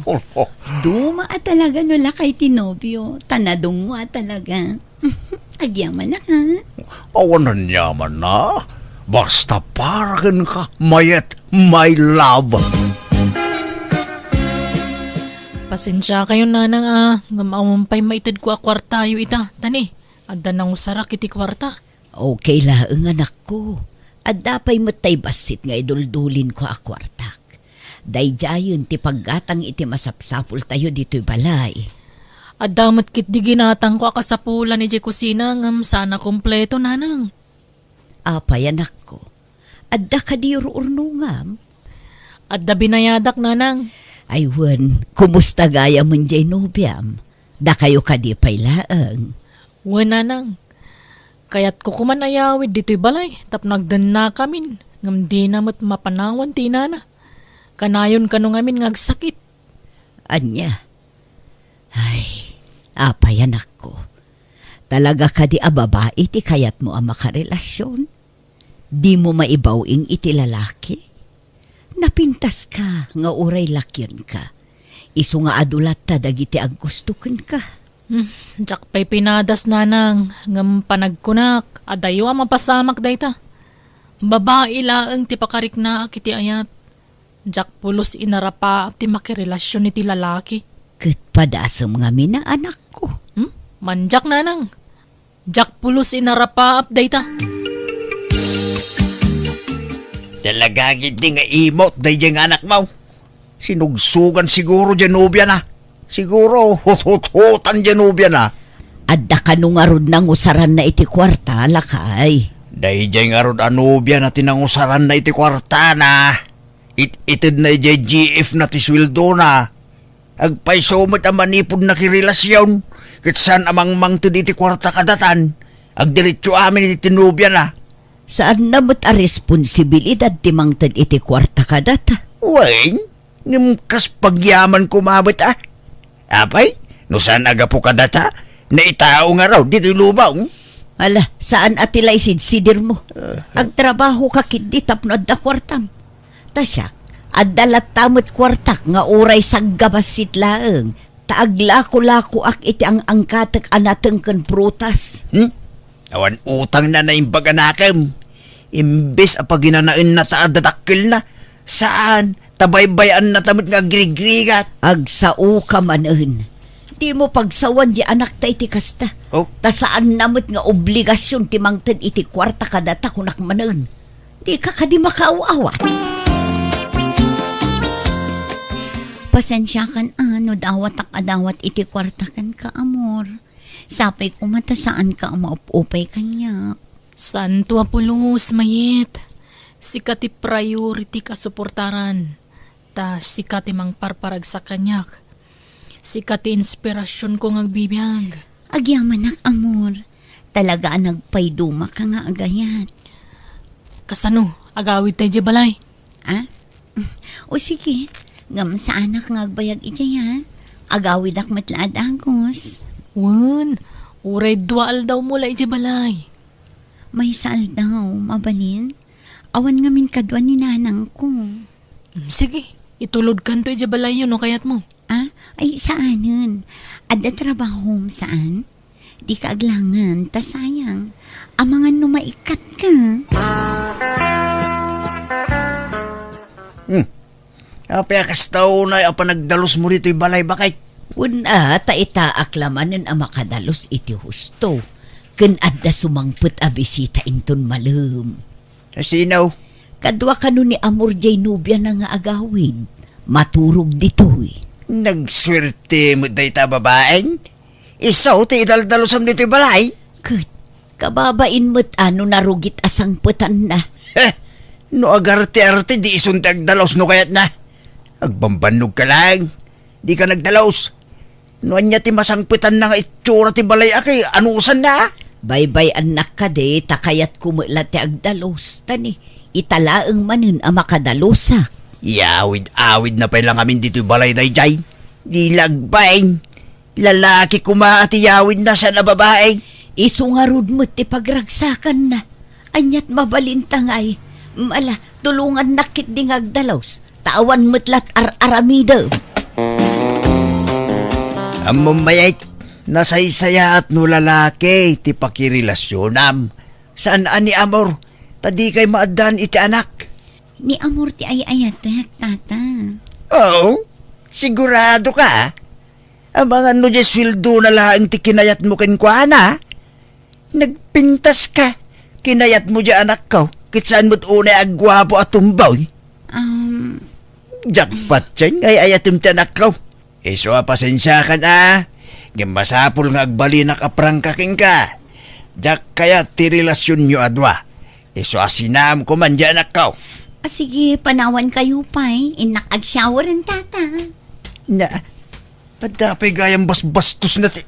Duma a talaga no lakay ti nobio, ta nadungngo a talaga. Agyamanak, ha? Awan aniamanna. Basta para kenka, mayet, my love. Pasensiakayon, nanang, a, ngem awan pay maitedko a kuartayo ita. Tani, adda nangusarak iti kuarta. Okay laeng, anakko. Adda pay met tay bassit nga iduldulinko a kuartak. Daydiayen ti paggatang iti masapsapultayo ditoy balay. Adda met ketdi ginatangko a kasapulan idiay kusina ngem saan a kompleto, nanang. Apay, anakko? Adda kadi ur-urnongam? Adda binayadak, nanang. Ay wen, kumusta gayamen diay nobiam? Dakayo kadi pay laeng? Wen, nanang. Kayatko koman ayawid ditoy balay tapno agdennakamin, ngem dina met mapanawan ti inana. Kanayon kano ngamin nga agsakit. Ania? Ay, apay, anakko. Talaga kadi a babai ti kayatmo a makarelasion? Dimo maibaw-ing iti lalaki? Napintaska nga uray lakionka. Isu nga adu latta dagiti aggusto kenka. Hmm, diak pay pinadas, nanang, ngem panagkunak, adayo a mapasamak dayta. Babai laeng ti pakariknaak iti ayat. Diak pulos inarapaap ti makirelasion iti lalaki. Ket padasem ngamin a, anakko. Hmm? Mandiak, nanang. Diak pulos inarapaap dayta. Talaga ketdi nga imot daydiay nga anakmo. Sinugsugan siguro diay nobiana. Siguro huthuthutan diay nobiana. Adda kano ngarud nangusaranna iti kuarta, lakay? Daydiay ngarud a nobiana ti nangusaranna iti kuartana. It-itedna idiay G F na ti sueldona. Agpayso met a manipud nakirelasion, ket saan a mangmangted iti kuarta kadatan. Agdiretso amin iti nobiana. Saanna met a responsibilidad ti mangted iti kuarta kadata. Wen, ngem kas pagyaman koma met a. Apay, no saan a gapu kadata, naitao ngarud ditoy lubong. Ala, saan a ti la isidsidirmo. Agtrabahoka ketdi tapno adda kuartam. Ta siak, adda latta met kuartak nga uray saggabassit laeng, ta aglakolakoak iti ang-angkatek a nateng ken prutas. Hmm? Awan utangna naimbag a nakem. Imbes a paginanaenna ta adda dakkelna, saan, ta baybay-annata met nga agrigrigat. Agsaoka manen. Dimo pagsawan diay anakta iti kasta. Oh? Ta saanna met nga obligasion ti mangted iti kuarta kadata, kunak manen. Dika kadi makaaw-awat? Pasensiakan a no dawatak a dawat iti kuarta kenka, amor. Sapay koma ta saanka a maop-upay kaniak. Saanto a pulos, Mayet. Sika ti priority a suportaran. Ta sika ti mangparparagsak kaniak. Sika ti inspirasionko nga agbibiag. Agyamanak, amor. Talaga a nagpaydumaka nga agayat. Kasano? Agawidta idiay balay? Ah? O sige, ngem saanak nga agbayag idiay, ha? Agawidak met la a dagus. Wen, uray dua aldawmo la idiay balay. Maysa aldaw, mabalin? Awan ngamin kadua ni nanangko. Mm, sige, itulodkanto idiay balayyo no kayatmo. Ah, ay, saanen. Adda trabahom, saan? Dika aglangen, ta sayang. Amangan no maikkatka. Hmm. Apay a kasta unay a panagdalusmo ditoy balay, baket? Wen a, ta itaak la manen a makadalus iti husto. Ken adda sumangpet a bisita inton malem. Sino? Kadua kano ni Amor jay nobiana nga agawid. Maturog ditoy. Nagsuerte met dayta a babaeng. Isu ti idaldalusam ditoy balay. Ket, kababain met a no narugit a sangpetanna. Heh! No agarte-arte, di isun ti agdalus no kayatna. Agbambannog ka laeng. Dika nagdalus. No ania ti masangpetanna nga itsura ti balay a kay anusanna? Baybay-annak kadi, ta kayatko met la ti agdalus, ta ni, ita laeng manen a makadalusak. Yawid-awidna pay la ngamin ditoy balay daydiay. Di la agbain. Lalaki koma a ti yawidna, saan a babae. Isu ngarud met ti pagragsakanna. Aniat mabalinta ngay? Mala, tulongannak ketdi nga agdalus, ta awan met lat ar-aramidem. Ammom, Mayet, nasaysayaat no lalaki ti pakirelasionam. Saan a ni Amor, ta dikay maaddaan iti anak. Ni Amor ti ay-ayatek, tata. Oo, sigurado ka? Amangan no diay sueldona laeng ti kinayatmo kenkuana? Nagpintas ka. Kinayatmo diay anakko, ket saan met unay a guapo a tomboy. Um, Jackpot, Cheng, ay-ayatem ti anakko. Isu a pasensiakan a, ngem masapul nga agbalinak a prangka kenka. Diak kayat ti relasionyo a dua. Isu a sinaamko man diay anakko. A, sige, panawankayo pay. Innak agshower, tata. Na, adda pay gayam basbastosna ti,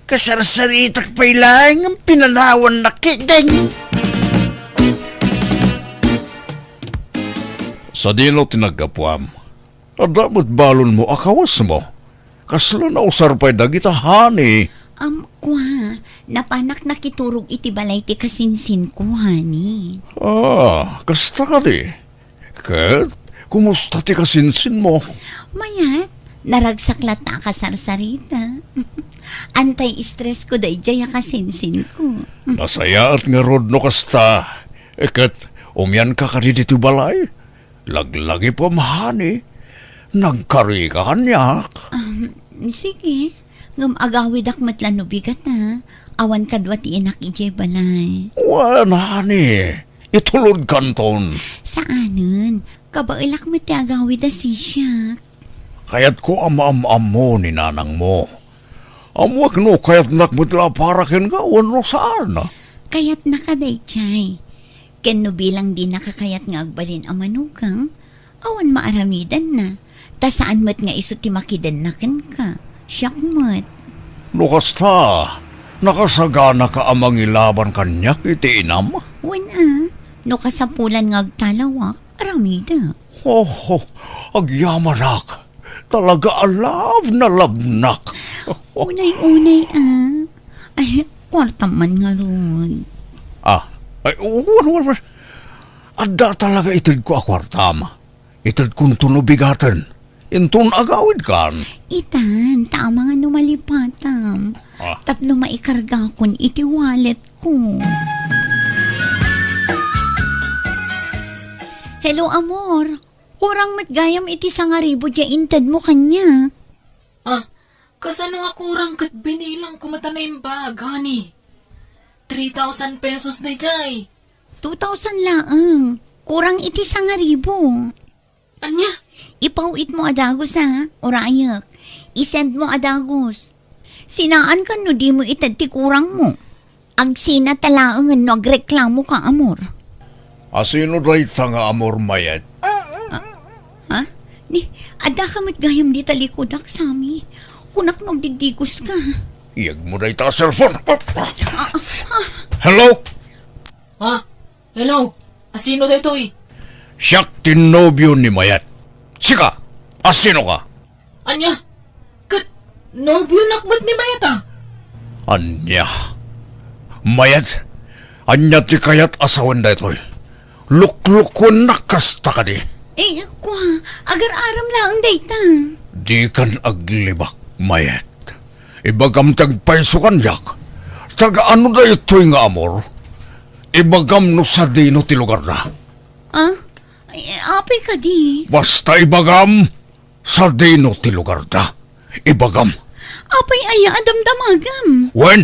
kasarsaritak pay laeng nga pinanawannak ketdin. Sadino ti naggapuam? Adda met balonmo a kawesmo. Kasla nausar pay dagita, honey? Am, kua, napanak nakiturog iti balay ti kasinsinko, honey. Ah, kasta kadi? Ket, kumusta ti kasinsinmo? Mayat, naragsak latta a kasarsarita. Anti-stress ko daydiay a kasinsinko. Nasayaat ngarud no kasta. Ket, umianka kadi ditoy balay? Laglagipem, honey. Nagkarika kaniak. Um, sige. Ngem agawidak met la no bigat, a. Awan kadua ti inak idiay balay. Wen, honey. Itulodkanton. Saanen. Kabaelak met ti agawid a sisiak. Kayatko a maam-ammo ni nanangmo. Ammoak no kayatnak met la a para kenka wenno saan. Kayatnaka daydiay. Ken no bilang dinaka kayat nga agbalin a manugang, awan maaramidanna, ta saan met nga isu ti makidenna kenka. Siak met. No kasta, nakasaganaka a mangilaban kaniak iti inam? Wen a, no kasapulan nga agtalawak, aramida. Oh, agyamanak. Talaga a love na love nak. Unay-unay, a. Ay, kuartam man ngarud. Ah, ay, wan, wan, wan. Adda talaga itedko a kuartam. Itedkonto no bigaten. Inton agawidkan. Itan, ta amangan no malipatam. Ah. Tapno maikargakon iti walletko. Hello, amor. Kurang met gayam iti sangaribu diay intedmo kaniak. Ah, kasano a kurang ket binilangko met a naimbag, honey? Three thousand pesos daydiay. Two thousand laeng. Kurang iti sangaribu. Ania? Ipaw-itmo a dagus, a, urayek. I-sendmo a dagus. Sinaankan no dimo ited ti kurangmo. Agsina ta laengen no agreklamoka, amor. A sino dayta nga amor, Mayet? Ah, ha? Ni, addaka met gayam dita likudak, Sammy. Kunak no agdiddigoska. Iyegmo dayta a cellphone. Ah, ah, ah. Hello? Ha? Hello? A sino daytoy? Siak ti nobio ni Mayet. Sika, a sino ka? Ania? Ket nobionak met ni Mayet, a? Ania? Mayet, ania ti kayat a sawen daytoy? Luklukuennak kasta kadi? Eh, kua, agar-aram laeng dayta. Dikan aglibak, Mayet. Ibagam ti agpayso kaniak. Taga-ano daytoy nga amor? Ibagam no sadino ti lugarna. Ah? Ay, apay kadi? Basta ibagam, sadino ti lugarda. Ibagam. Apay aya a damdamagam? Wen,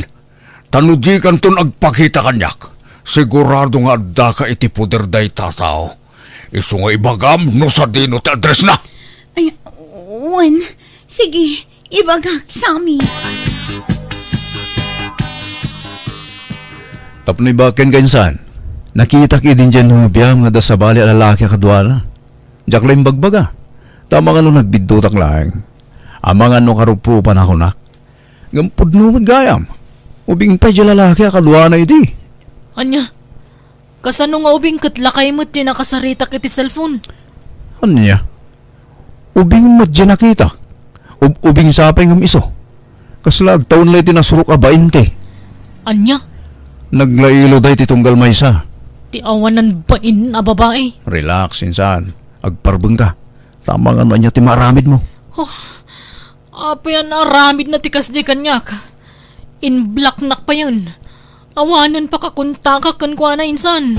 ta no dikanton agpakita kaniak, sigurado nga addaka iti poder dayta a tao. Isu nga ibagam no sadino ti addressna. Ay, wen, sige, ibagak, Sammy. Tapno ibaken ka insan, nakitak idin diay nobiam nga adda sabali a lalaki a kaduana. Diak la imbagbaga, ta amangan no nagbiddutak laeng. Amangan no karuprupan a kunak. Ngem pudno met gayam, ubing pay diay lalaki a kaduana idi. Ania? Kasano nga ubing ket lakay met ti nakasaritak iti cellphone? Ania? Ubing met diay nakitak. Ub-, ubing sapay ngem isu. Kasla agtawen la iti nasurok a bainte. Ania? Naglailo daytoy tunggal maysa. Ti awanan bain a babai. Relax, insan. Agparbeng ka. Ta amangan no ania ti maaramidmo. Oh, apay a naaramidna ti kasdi kaniak? In-blocknak payen. Awanen pakakontakak kenkuana insan.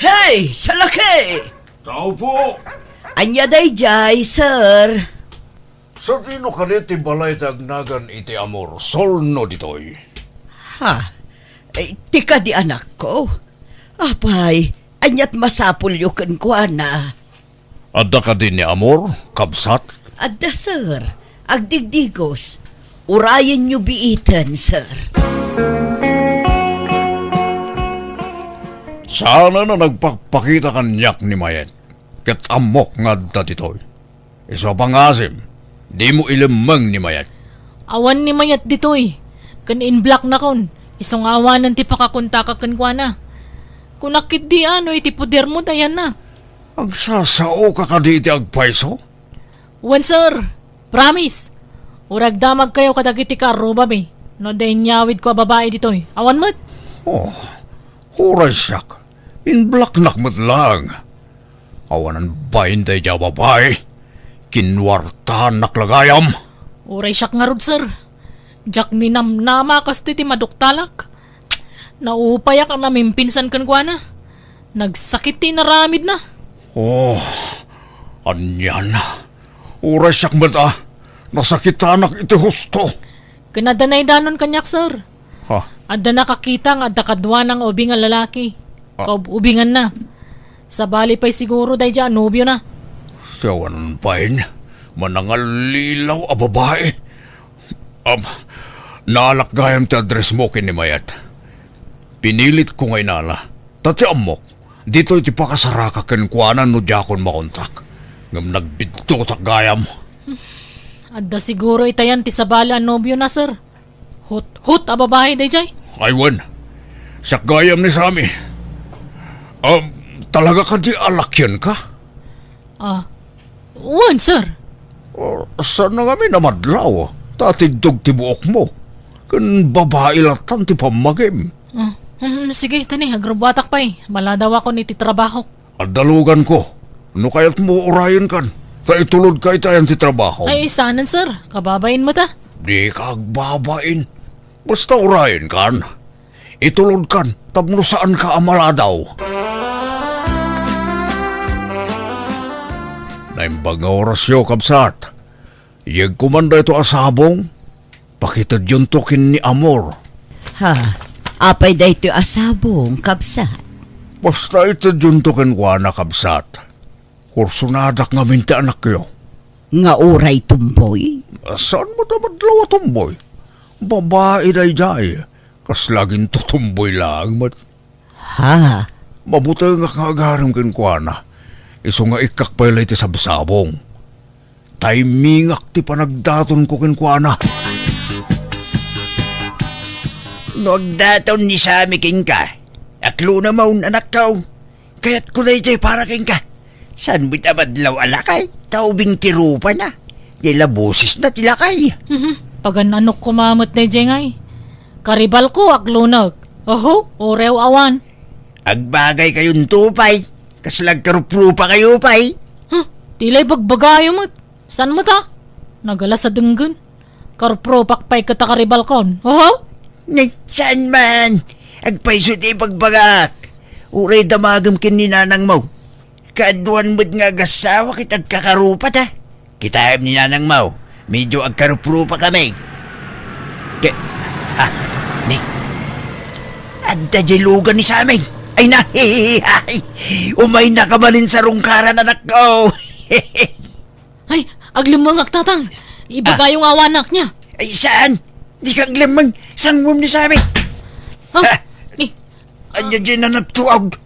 Hey, salaki! Tao po! Ania daydiay, sir? Sadino kadi ti balay ti agnagan iti Amor, Solno ditoy? Ha? Eh, ti kadi anakko? Apay, aniat masapulyo kenkuana? Adda kadi ni Amor, kabsat? Adda, sir. Agdigdigos. Urayenyo biiten, sir. Saanen a nagpakpakita kaniak ni Mayet, ket ammok nga adda ditoy. Isu a pangasim, dimo ilemmeng ni Mayet. Awan ni Mayet ditoy, ken in-blocknakon, isu nga awanen ti pakakontakak kenkuana. Kunak ketdi a no iti podermo ta ayanna. Agsasaoka kadi iti agpayso? Wen, sir. Promise. Uray agdamagkayo kadagiti kaarrubami no adda inyawidko a babai ditoy. Awan met. Oh, uray siak. In-blocknak met laeng. Awanan bain daydiay a babai. Kinuartanak la gayam. Uray siak ngarud, sir. Diak ninamnama kastoy ti maduktalak. Naupayak a namimpinsan kenkuana. Nagsakit ti inaramidna. Oh, anian. Uray siak met a nasakitanak iti husto. Ken adda naidanon kaniak, sir. Ha? Adda nakakita nga adda kaduana nga ubing a lalaki. Ah. Kaub-ubinganna. Sabali pay siguro daydiay a nobiona. Awanan bain, manangallilaw a babai. Am, naalak gayam ti addressmo ken ni Mayet. Pinilitko nga inala. Ta ti ammok, ditoy ti pakasaraka kenkuana no diakon makontak. Ngem nagbiddutak gayam. Adda siguro itayan ti sabali a nobiona, sir. Hut-hut a babai daydiay. Ay, wen. Siak gayam ni Sammy. Um, talaga kadi a lakianka? Ah, wen, sir. Oh, saan nga amin a madlaw? Ta atiddog ti buokmo. Ken babai latan ti pammagim. Ah, hmm, sige, tani, agrubbuatak pay. Maladawakon iti trabahok. Adda luganko. No kayatmo, urayenkan. Ta itulodka itayan ti trabaho. Ay, saanen, sir. Kababain met a. Dika agbabain. Basta urayenkan. Itulodkan tapno saanka a maladaw. Naimbag nga orasyo, kabsat. Yegko man daytoy a sabong, pakitedyonto ken ni Amor. Ha? Apay daytoy a sabong, kabsat? Basta itedyonto kenkuana, kabsat. Kursonadak ngamin ti anakyo. Nga uray tumboy? Saan met a madlaw a tumboy? Babai daydiay. Kasla agin tutumboy laeng met. Ha? Mabutengak nga agarim kenkuana. Isu nga ikkak pay la iti sabsabong. Taymingak ti panagdatonko kenkuana. No agdaton ni Sami kenka, aklonamon, anakko. Kayatko daytoy para kenka. Saan met a madlaw a lakay, ta ubing ti rupana. Diay la bosesna ti lakay. Mhm. Pagan-anok koma met daydiay ngay. Karibalko, aklonok. Oho, uray awan. Agbagaykayon to pay. Kasla agkaruprupakayo pay. Huh? Ti la ibagbagayo met. Saan met a? Nagalas a denggen. Karuprupak pay ket a karibalkon. Oho? Ni, saan man? Agpayso ti ibagbagak. Uray damagem ken ni nanangmo. Kaaduan met nga agassawa ket agkakarupat a. Kitaem ni nanangmo, medio agkaruprupa kami. Ke, ah, ni, adda diay lugan ni Sammy. Ay na, umaynaka manen sa rungkaran, anakko. Ay, aglemmengak, Tatang. Ibagayo nga awanak niya. Ay, saan? Dika aglemmeng, sanguem ni Sammy. Ha? Ha? Ni, Ania diay nanaptuag?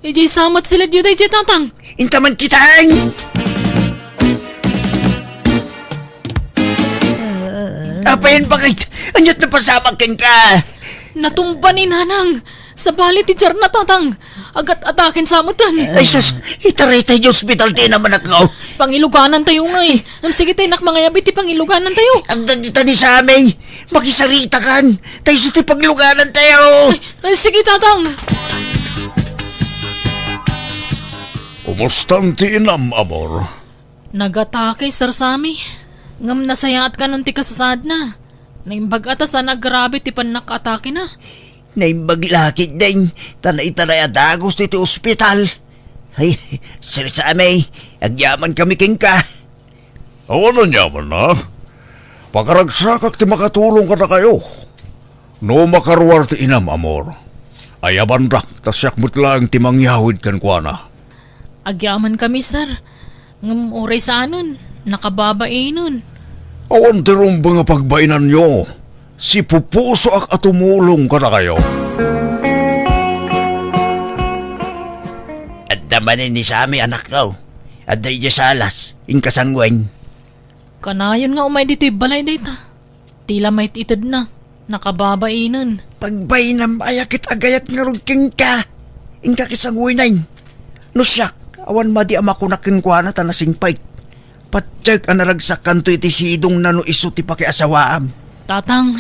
Idiay samat sila diyo daydiay, Tatang. Inta man kitaen. Apay, bakit? Ania't napasamak kenka? Natumba ni Nanang. Sabali ti diarna, Tatang. Agat-ataken sa metten. Ay, sus, itaray tayo ospital ti inam, anakko. Pangiluganan tayo ngay. Ngem sige tayo, nak, mangayab iti pangiluganan tayo. Agda dita ni Sammy. Makisaritakan. Tayo sa ti pagluganan tayo. Ay, ay, sige, Tatang. Umustan ti inam, amor? Nagatake, Sir Sammy. Ngem nasayaat kanon ti kasasaadna. Naimbag a ta saan a grabe ti pannakaatakena. Naimbag la ketdin, ta naitaray a dagus iti ospital. Ay, Sir Sammy, agyaman kami kenka. Awan aniaman a. Pakaragsakak ti makatulong kadakayo. No makaruar ti inam, amor, ayabandak, ta siak met laeng ti mangyawid kenkuana. Agyaman kami, sir. Ngem uray saanen, nakababainen. Awan ti rumbeng a pagbainanyo. Sipupusoak a tumulong kadakayo. Adda manen ni Sammy, anakko. Adda idiay salas, inka sanguem. Kanayon nga umay ditoy balay dayta. Ti la mayt-itedna, nakababainen. Pagbainam aya ket agayat ngarud kenka. Inka ket sanguem. No siak, awan madi a makunak kenkuana ta nasingpet. Patiek a naragsakanto iti sidongna no isu ti pakiasawaam. Tatang.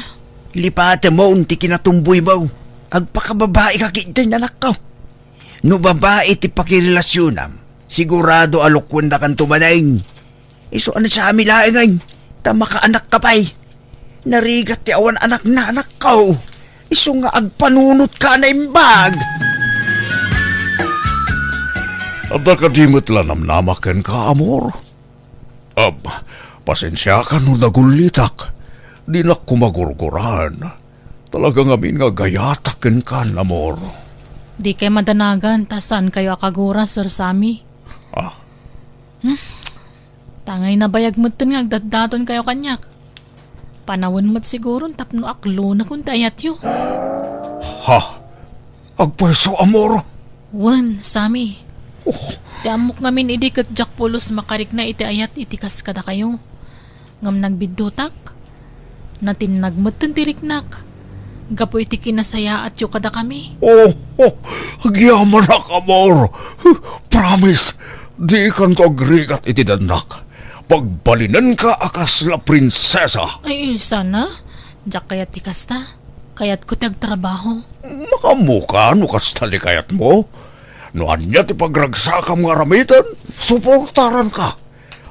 Lipatemon ti kinatumboymo. Agpakababaika ketdin, anakko. No babai ti pakirelasionam, sigurado a lokuendakanto manen. Isu a ni Sammy laengen, ta makaanakka pay. Narigat ti awan anakna, anakko. Isu nga agpanunotka a naimbag. Adda kadi met la namnama kenka, amor? Ab, pasensiakan no nagullitak. Dinak koma gurguraan. Talaga ngamin nga agayatak kenka, amor. Dikay madanagan ta saankayo a kagura, Sir Sammy. Ah? Hmm? Tangay nabayag metten nga agdatdatonkayo kaniak. Panawen met siguron tapno aklonakon ti ayatyo. Ha? Agpayso, amor? Wen, Sammy. Oh. Ti ammok ngamin idi ket diak pulos makarikna iti ayat iti kas kadakayo. Ngem nagbiddutak. Natinnag metten ti riknak gapu iti kinasayaatyo kadakami. Oh, oh, agyamanak, amor. Promise, dikanto agrigat iti dannak. Pagbalinenka a kasla prinsesa. Ay, sana? Diak kayat ti kasta. Kayatko ti agtrabaho. Makaammoka no kasta ti kayatmo. No ania ti pagragsakam nga aramiden, suportaranka.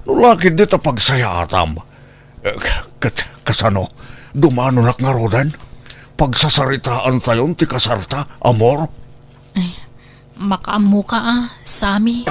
No la ketdi ta pagsayaatam. Eh, ket kasano? Dumanonak ngaruden? Pagsasaritaantayon ti kasarta, amor? Ay, makaammoka a, Sammy.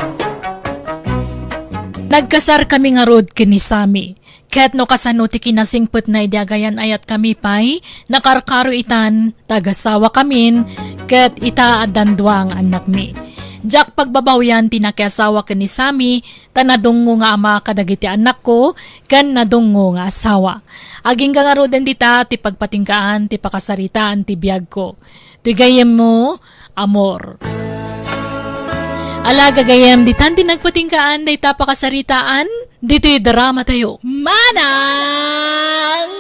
Nagkasarkami ngarud ken ni Sammy. Ket no kasano ti kinasingpetna idi agayan-ayatkami pay, nakarkaro itan, tagasawakamin, ket ita addan dua nga annakmi. Diak pagbabawian ti nakiasawa ken ni Sammy, ta nadungngo nga ama kadagiti annakko, ken nadungngo nga asawa. Agingga ngaruden dita ti pagpatinggaan ti pakasaritaan ti biagko. Ti gayyemmo, amor. Ala, gagayyem, ditan ti nagpatinggaan dayta pakasaritaan ditoy drama tayo. Manang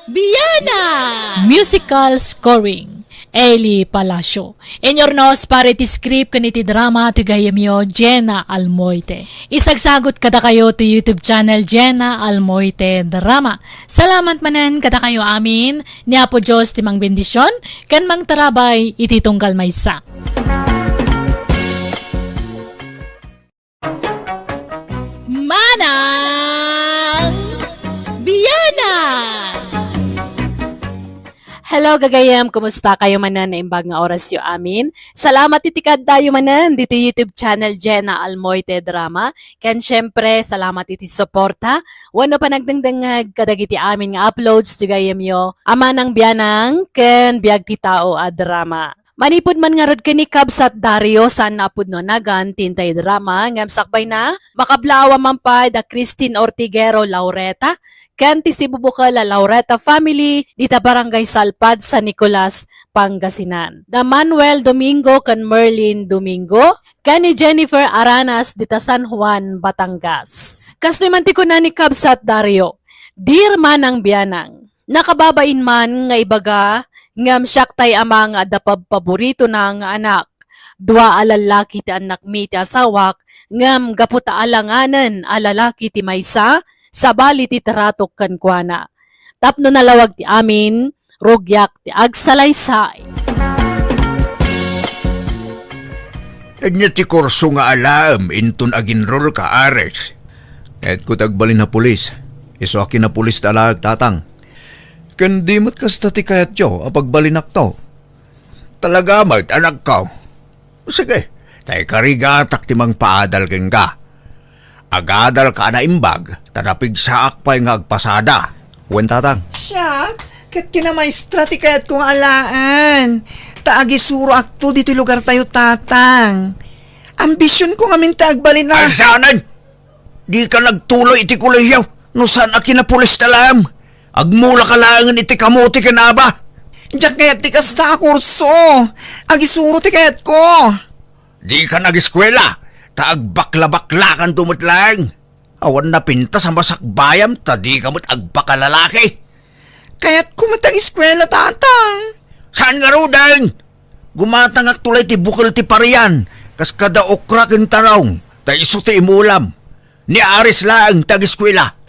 Biana! Musical scoring, Eli Palacio. Inurnos para iti script ken iti drama ti gayyemyo, Jenna Almoite. Isagsagot kadakayo ti YouTube channel, Jenna Almoite Drama. Salamat manen kadakayo amin. Ni Apo Dios ti mangbendisyon ken mangtarabay iti tunggal maysa. Hello, gagayem. Kumusta kayo manen? Naimbag nga orasyo amin. Salamat iti kaaddayo manen ditoy YouTube channel Jenna Almoite Drama. Ken syempre, salamat iti suporta wenno panagdengdengngeg kadagiti amin nga uploads ti gayemyo, Amanang Bianang ken Biag ti Tao a drama. Manipud man ngarud ken ni Kabsat Dario, saan a pudno a nagan ti intay drama, ngem sakbayna, makablaaw man pay da Christine Ortiguero Laureta, ken ti sibubukel a Laureta family, dita Barangay Salpad, San Nicolas, Pangasinan. Da Manuel Domingo ken Merlin Domingo, ken ni Jennifer Aranas, dita San Juan, Batangas. Kastoy man ti kuna ni Kabsat Dario, Dear Manang Bianang, nakababain man nga ibaga, ngem siak tay ama nga adda pabpaboritona nga anak. Dua a lallaki ti annakmi ti asawak, ngem gapu ta alanganen a lalaki ti maysa, sabali ti tratok kenkuana. Tapno nalawag ti amin, rugiak ti agsalaysay. Ania ti kurso nga alaem inton ag-enroll ka, Aris? Kayatko ti agbalin a pulis. Isu a kinapulis ti alaek, Tatang. Ken di met kasta ti kayatyo a pagbalinakto. Talaga met, anakko. Sige, ta ikarigatak ti mangpaadal kenka. Agadalka a naimbag, ta napigsaak pay nga agpasada. Wen, Tatang. Siak, ket kinamaestra ti kayatko nga alaen. Ta agisuroakto ditoy lugartayo, Tatang. Ambisionko ngamin ti agbalin a Ay, saanen? Dika nagtuloy iti kolehiyo no saan a kinapulis ti alaem. Agmulaka laengen iti kamote ken aba. Diak kayat ti kasta a kurso. Agisuro ti kayatko. Dika nagiskuela, ta agbaklabaklakanto met laeng. Awan napintas a masakbayam ta dika met agpakalalaki. Kayatko met agiskuela, Tatang. Saan ngaruden? Gumatangakto la iti bukel ti parian, kas kada okra ken tarong, ta isu ti imulam. Ni Aris laeng ti agiskuela.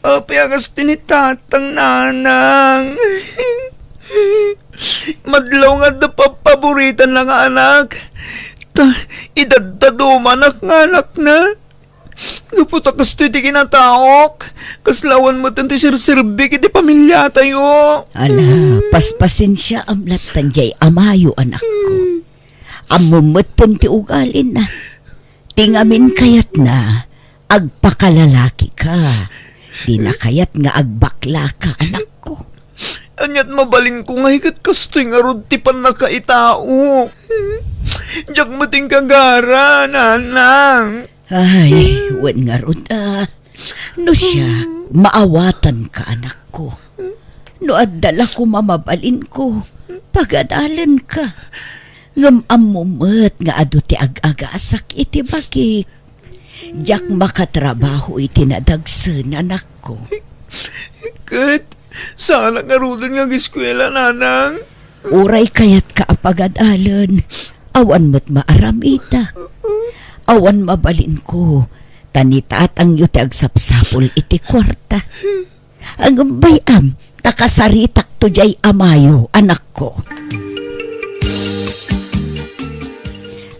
Apay a kasta ni Tatang, Nanang? Madlaw nga adda pabpaboritanna nga anak. Ta, idaddadumanak nga anakna. Gapu ta kastoy ti kinataok, kasla awan metten ti serserbik iti pamiliatayo. Ala, paspasensiaam latta diay amayo, anakko. Ammom metten ti ugalina. Ti ngamin kayatna, agpakalalakika. Dina kayat nga agbaklaka, anakko. Ania't mabalinko ngay ket kastoy ngarud ti pannakaitaok? Diak met inkagara, Nanang. Ay, wen ngarud a. No siak, maawatanka, anakko. No adda la koma mabalinko, pagadalenka. Ngem ammo met nga adu ti ag-agasak iti bagik. Diak makatrabaho iti nadagsen, anakko. Ket, saanak ngaruden nga agiskuela, Nanang? Uray kayatka a pagadalen, awan met maaramidak. Awan mabalinko, ta ni tatangyo ti agsapsapul iti kuarta. Ngem bay-am, ta kasaritakto diay amayo, anakko.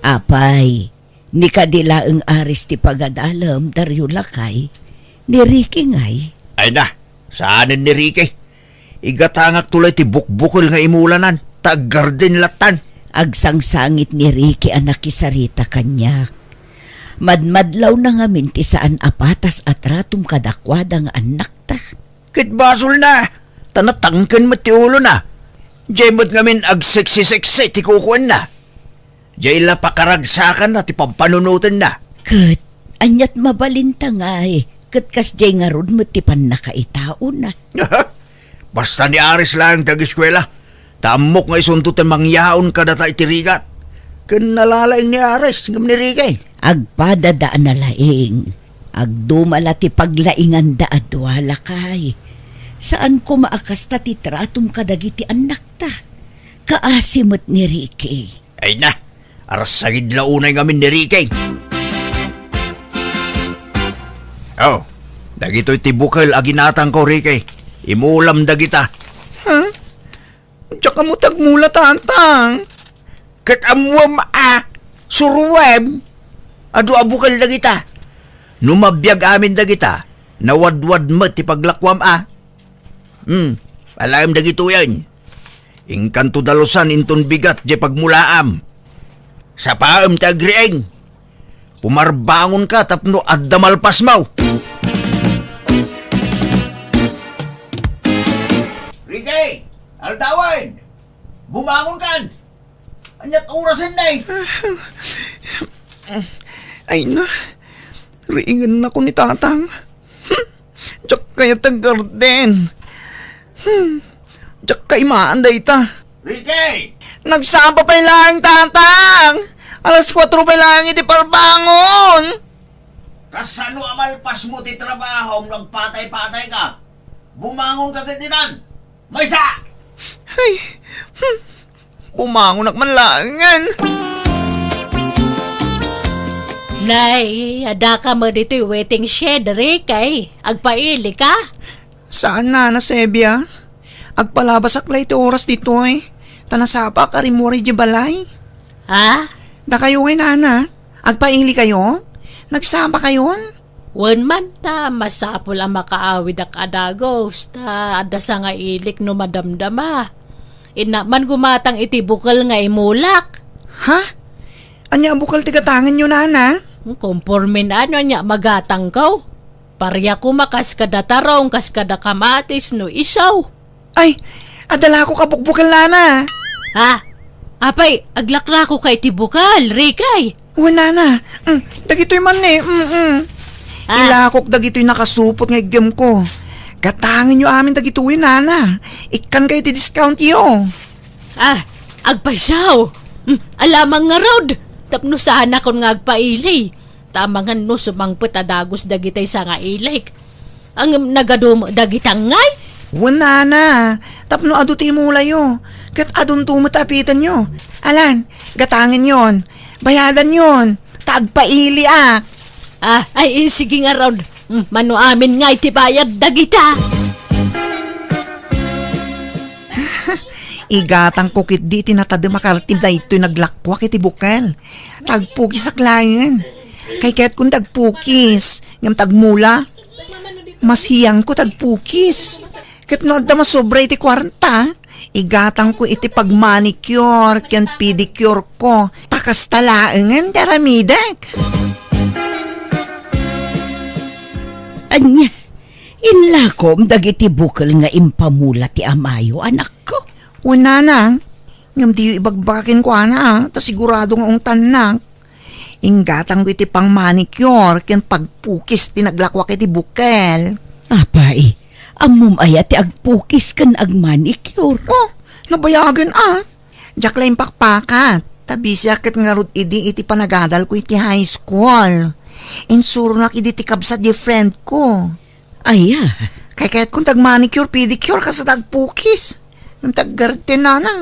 Apay, ni kadi laeng Aris ti pagadalem, Dario lakay, ni Ricky ngay? Ay na, saanen ni Ricky. Igatangakto la iti bukbukel nga imulanan, ta aggarden lattan. Agsangsangit ni Ricky a nakisarita kaniak. Madmadlawna ngamin ti saan a patas a tratom kadakuada nga annakta. Ket basolna, ta natangken met ti ulona. Diay met ngamin agseksi-seksi ti kukuenna. Diay la pakaragsakanna ti pampanunotenna. Ket, ania't mabalinta ngay, ket kasdiay ngarud met ti pannakaitaona. Basta ni Aris laeng ti agiskuela, ta ammok nga isunto ti mangyaon kadata iti rigat. Ken nalalaing ni Aris ngem ni Ricky. Agpadada a nalaing. Agduma la ti paglainganda a dua, lakay. Saan koma a kasta ti tratom kadagiti annakta. Kaasi met ni Ricky. Ay na, arasagid la unay ngamin ni Ricky. Oh, dagitoy ti bukel a ginatangko, Ricky. Imulam dagita. Ha? Diak ammo ti agmula, Tatang. Ket ammuem a, suroem. Adu a bukel dagita. No mabiag amin dagita, Nawadwad met ti paglakuam a. Hmm, alaem dagitoyen. Inkanto dalusan inton bigat diay pagmulaam. Sapaem ti agriing. Pumarbangonka tapno adda malpasmo. Ricky! Aldawen! Bumangonkan! Ania't orasen, nay? Ay na, riingennako ni Tatang. Hmm, diak kayat aggarden. Hmm, diak kaimaan dayta. Ricky! Nagsapa pay laeng, Tatang! Alas kuatro pay laeng iti parbangon! Kasano a malpasmo ti trabahom no agpatay-patayka? Bumangonka ketditan! Maysa! Ay, hmm. Bumangonak man laengen. Nay, addaka met ditoy waiting shed, Ricky. Agpailika? Saan, Nana Sebia. Agpalabasak la iti oras ditoy. Ta nasapaak a rimmuar idiay balay. Ha? Dakayo ngay, Nana. Agpailikayo? Nagsapakayon? Wen man ta masapul a makaawidak a dagus, ta adda sangailik no madamdama. Innak man gumatang iti bukel nga imulak. Ha? Ania a bukel ti gatangenyo, Nana? Konporme no ania magatangko. Paria koma kas kada tarong, kas kada kamatis no isu. Ay, adda lakok a bukbukel, Nana. Ha? Apay, aglaklako ka iti bukel, Ricky? Wen, Nana. Mm, dagitoy man ni. Mm, mm. Ah. Ilakok dagitoy nakasupot nga iggemko. Gatangenyo amin dagitoy, Nana. Ikkankayo ti discountyo. Ah, agpayso. Mm, alamang ngarud. Tapno saanakon nga agpaili. Ta amangan no sumangpet a dagus dagitay sangailik. Ngem nagadu met dagita ngay? Wen, Nana, tapno adu ti imulayo, ket adunto met ti apitenyo. Alan, gatangenyon, bayadanyon, ta agpailiak. Ah, ay, sige ngarud. Mm, mano amin ngay ti bayad dagita? Igatangko ketdi ti natadem a kartim daytoy naglakuak iti bukel. Ta agpukisak laeng. Kaykayatkon ti agpukis, ngem ta agmula. Mashiangko ti agpukis. Ket no adda masobra iti kuarta, igatangko iti pagmanicure ken pedicure ko. Ta kasta laengen ti aramidek. Ania, inlakom dagiti bukel nga impamula ti amayo, anakko? Wen, Nana, ngem diyo ibagbaga kenkuana, a, ta sigurado nga ungtannak. Inggatangko iti pangmanicure ken pagpukis ti naglakuak iti bukel. Apay, ammom aya ti agpukis ken agmanicure? Oh, nabayagen a. Diak la impakpakat, ta bisiak ket ngarud idi iti panagadalko iti high school. Insuronak idi ti kabsat diay friend ko. Aya? Kaykayatkon ti agmanicure, pedicure, kas ita agpukis. Ngem ti aggarden, Nana.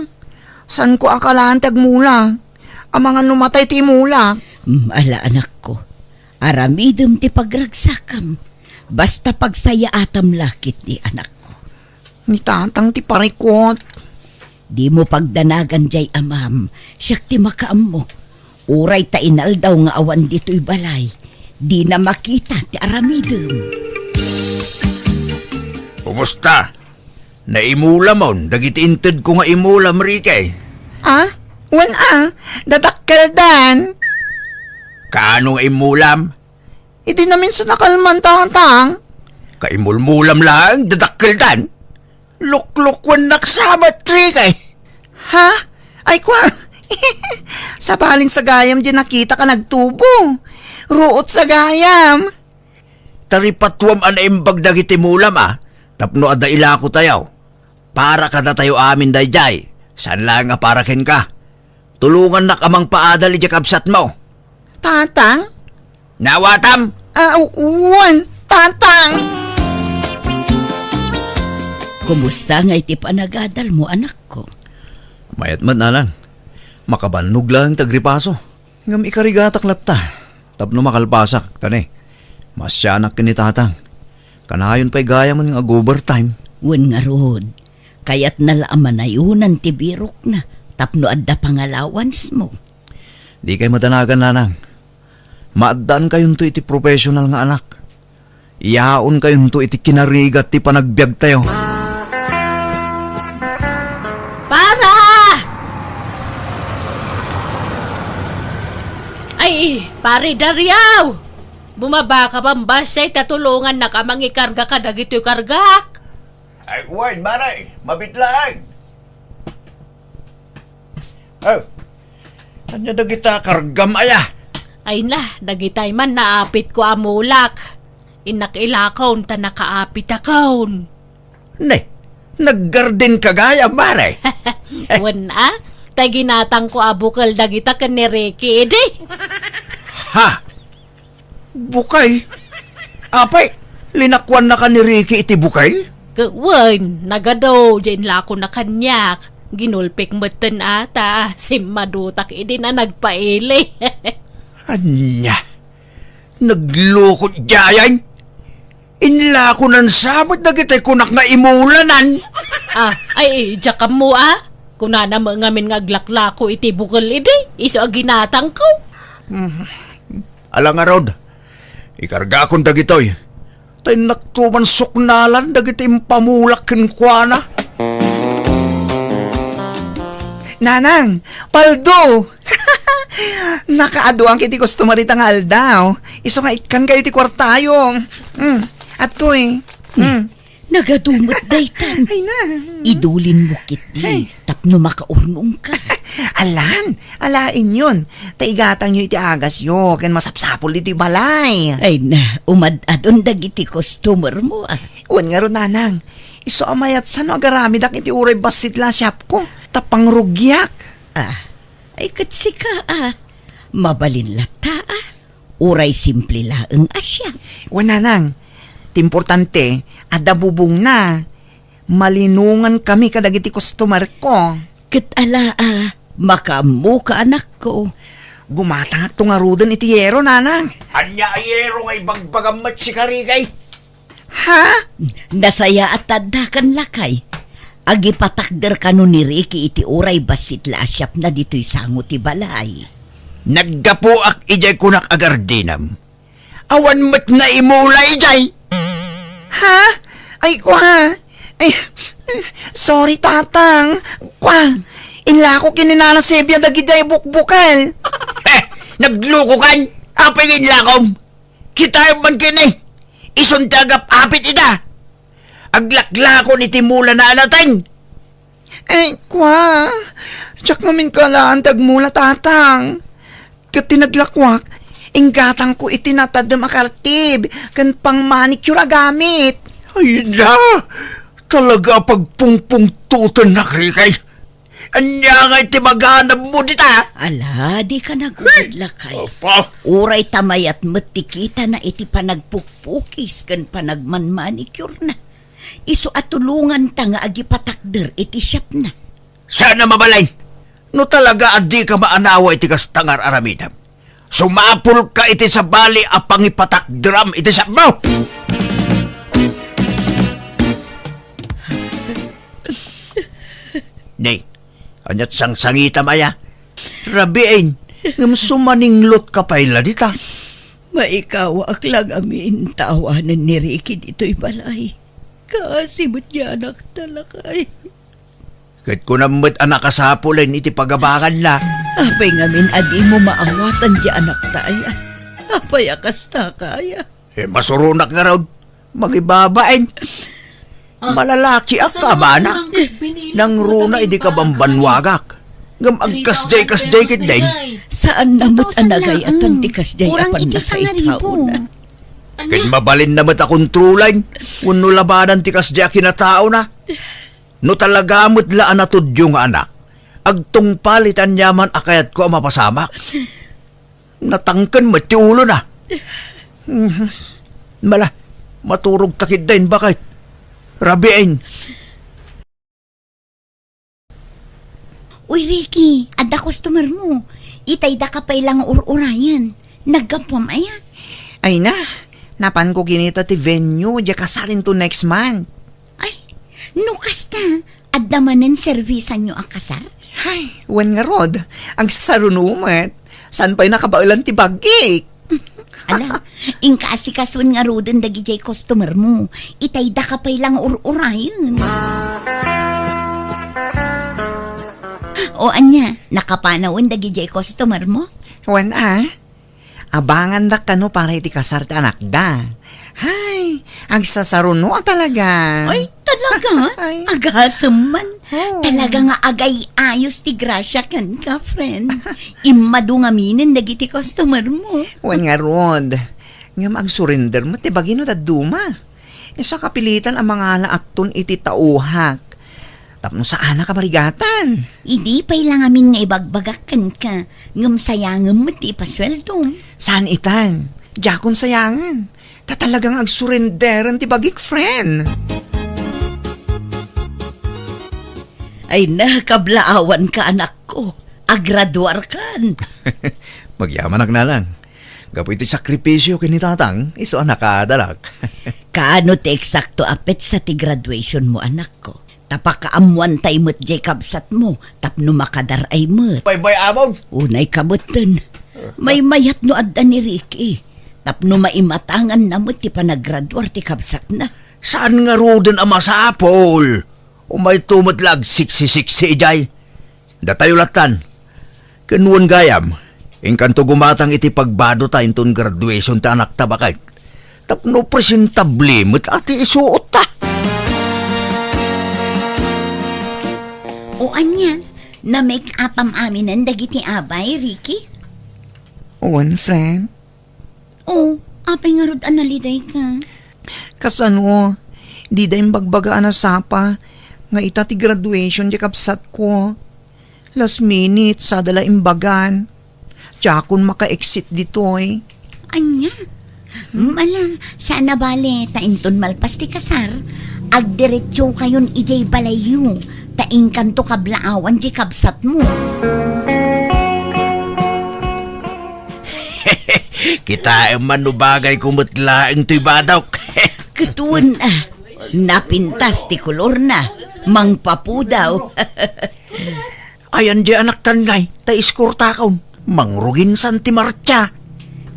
Saanko a kalaan ti agmula. Amangan no matay ti imula. Mm, ala, anakko. Aramidem ti pagragsakam. Basta pagsayaatam la ketdi, anakko. Ni Tatang ti parikut. Dimo pagdanagan diay amam, siak ti makaammo. Uray ta inaldaw nga awan ditoy balay, dina makita ti aramidem. Kumusta? Naimulamon dagiti intedko nga imulam, Ricky? Ah? Wen a, dadakkeldan. Kaano nga imulam? Idi naminsan a kalman, Tatang. Kaimulmulam laeng, dadakkeldan. Luklukwennak sa met, Ricky. Ha? Ay, kwa. Sabalin sa gayam di nakitak a nagtubo. Ruot sa gayam. Taripatuam a naimbag dagiti mulam a, tapno adda ilakotayo. Para kadatayo amin daydiay, saan laeng a para kenka. Tulongannak a mangpaadal idiay kabsatmo. Tatang? Naawatam? Ah, u-, wen, Tatang. Kumusta ngay ti panagadalmo, anakko? Mayat met, Nanang. Makabannog laeng ti agripaso. Ngem ikarigatak latta, tapno makalpasak, ta ne, maasianak ken ni Tatang. Kanayon pay gayam nga ag-overtime. Wen ngarud, kayatna la a manayonan ti birokna tapno adda pangalawansmo. Dikay madanagan, Nanang. Maaddankayonto iti professional nga anak. Yaonkayonto iti kinarigat ti panagbiagtayo. Para! Ay, Pare Dario! Bumaba ka, bambasay, ta tulongannaka mangikarga kadagitoy kargak. Ay, wen, mare, mabit laeng. Oh, ania dagita kargam aya? Ay na, dagitay man naapitko a mulak. Innak ilakon ta nakaapitakon. Ne, naggarden ka gayam, mare? Wen a, tay ginatangko a bukel dagita ken ni Ricky idi. Ha? Bukel? Apay, linakuannaka ni Ricky iti bukel? Ket wen, nagadu, diay inlakona kaniak. Ginulpek metten a ta simmadutak idi na nagpaili. Ania? Naglukot diayen? Inlakonan sa met dagiti kunak nga imulanan. Ah, ay, diak ammo a. Kunana met ngamin nga aglaklako iti bukel idi, isu a ginatangko. Mhm. Ala ngarud, ikargakon dagitoy. Ta innakto man suknalan dagiti impamulak kenkuana. Nanang, paldo! Nakaaduak iti customer ita nga aldaw. Isu nga ikkankayo iti kuartayo. Mm, adtoy. Mm. Nagadu met daytan. Ay na. Idulinmo ketdi. Ay. Tapno makaurnongka. Alan, alaenyon. Ta igatangyo iti agasyo, ken masapsapul iti balay. Ay na, umad-adon dagiti customermo, ah. Wen ngarud, nanang. Isu a mayat sa no agaramidak iti uray bassit la a siapko. Ta pangrugiak. Ah, ay ket sika, ah. Mabalin latta, ah. Uray simple laeng a siak. Wen, nanang, ti importante, adda bubongna. Malinongan kami kadagiti customerko. Ket ala a, makaammoka, anakko. Gumatangakto ngaruden iti yero, nanang. Ania a yero nga ibagbagam met, sika Ricky? Ha? Nasayaat ta addakan, lakay. Agipatakder kano ni Ricky iti uray bassit la a siapna ditoy sango ti balay. Naggapuak idiay kunak a gardenam. Awan met naimula idiay. Ha? Ay, kwa. Ay, sorry, tatang. Kwa. Inlako ken ni Nana Sebia dagiti bukbukel. He, naglukokan. Apay nga inlakom? Kitaem man kini. Isun ti agap-apit ida. Aglaklakon iti mulana a nateng. Eh, kwa, diak ngamin kalaan ti agmula, tatang. Ket ti naglakuak, inggatangko iti natadem a kartib ken pang-manicure a gamit. Ay na! Talaga a pagpungpungtotennak, Ricky. Ania ngay ti maganabmo dita? Ala, dika nagurod, lakay. Apa? Uray ta mayat met ti kitana iti panagpukpukis ken panagmanmanicure na. Isu a tulonganta nga agipatakder iti siapna. Saan a mabalin? No talaga a dika maanawa iti kasta nga ar-aramidem, sumapulka iti sabali a pangipatakderam iti siapmo! Ni, ania't sangsangitam aya? Rabiin, ngem sumaninglutka pay la dita. Maikawaak la ngamin ta awanen ni Ricky ditoy balay. Kaasi met diay anakta, lakay. Ket kunam met a nakasapulen iti pagabanganna. Apay ngamin a dimo maawatan diay anakta aya? Apay a kasta kaya? Eh, masuronak ngarud. Mangibabain. Ah, malalakiak, asa ka, amana? Nangruna idi kabambanwagak. Ngem agkasdiay-kasdiay ketdin. Saan na met a nagayatan ti kasdiay a pannakaitaona. Ket mabalinna met a kontrolan wenno labanan ti kasdiay a kinataona. No talaga met la a natudyo nga anak, agtungpal iti aniaman a kayatko a mapasamak. Natangken met ti ulona. Mhm. Mala, maturogta ketdin, baket. Rabiin. Uy, Ricky, adda customer mo. Itayda ka pay la nga ur-urayen. Naggapuam aya? Ay na, napanko kinita ti venue, diay kasarinto next month. Ay, no kasta, adda manen servisanyo a kasar? Ay, wen ngarud, agsasaruno met. Saan pay nakabaelan ti bagik? Ala, inka asikasuen ngaruden dagidiay customer mo. Itay daka pay lang ur-urayen. O ania, nakapanawen dagidiay customer mo? Wen a, abangandak kano para iti kasar ti anakda. Hay, agsasaruno a talaga. Ay, talaga? Ay. Agasem man. Oh. Talaga nga agay-ayos ti grasia kenka, friend. Immadu ngaminen dagiti customer mo. Wen ngarud, ngem agsurrender met ti bagi no dadduma. Isu a kapilitan a mangalaakton iti tauhak. Tapno saanak a marigatan. Idi pay la ngamin nga ibagbagak kenka, ngem sayangem met ti ipasueldom. Saan itan? Diakon sayangen. Ta talagang agsurrenderen ti bagik, friend. Ay na, kablaawanka, anakko. Agraduarkan. Magyamanak, nanang. Gapu iti sakripisio ken ni tatang, isu a nakaadalak. Kaano ti eksakto a petsa ti graduation mo, anakko? Ta pakaammoantay met diay kabsatmo tapno makadar-ay met. Baybay-am. Unay kabetten. Maymayat no adda ni Ricky. Tapno maimatanganna met ti panagraduar ti kabsatna. Saan ngaruden a masapul? Umayto met la agsiksi-siksi idiay. Datayo lattan. Ken wen gayam, inkanto gumatang iti pagbadota inton graduation ti anakta, baket. Tapno presentable met a ti isuotta. O ania, na-make upam aminen dagiti abay, Ricky? Wen, friend. O, apay ngarud a nalidayka? Kasano, dida imbagbaga a nasapa nga ita ti graduation ti kabsatko. Last minute, sada la imbagan. Diakon maka-exit ditoy. Ania? Hmm, ala, saan a bale, ta inton malpas ti kasar, agdiretsokayon idiay balayyo, ta inkanto kablaawan diay kabsatmo. Kitaem man no bagayko met laeng toy badok. Ket wen, ah, napintas ti kolorna, mangpapudaw. Ayan diay anaktan ngay, ta iskortakon. Mangrugin san ti martsa.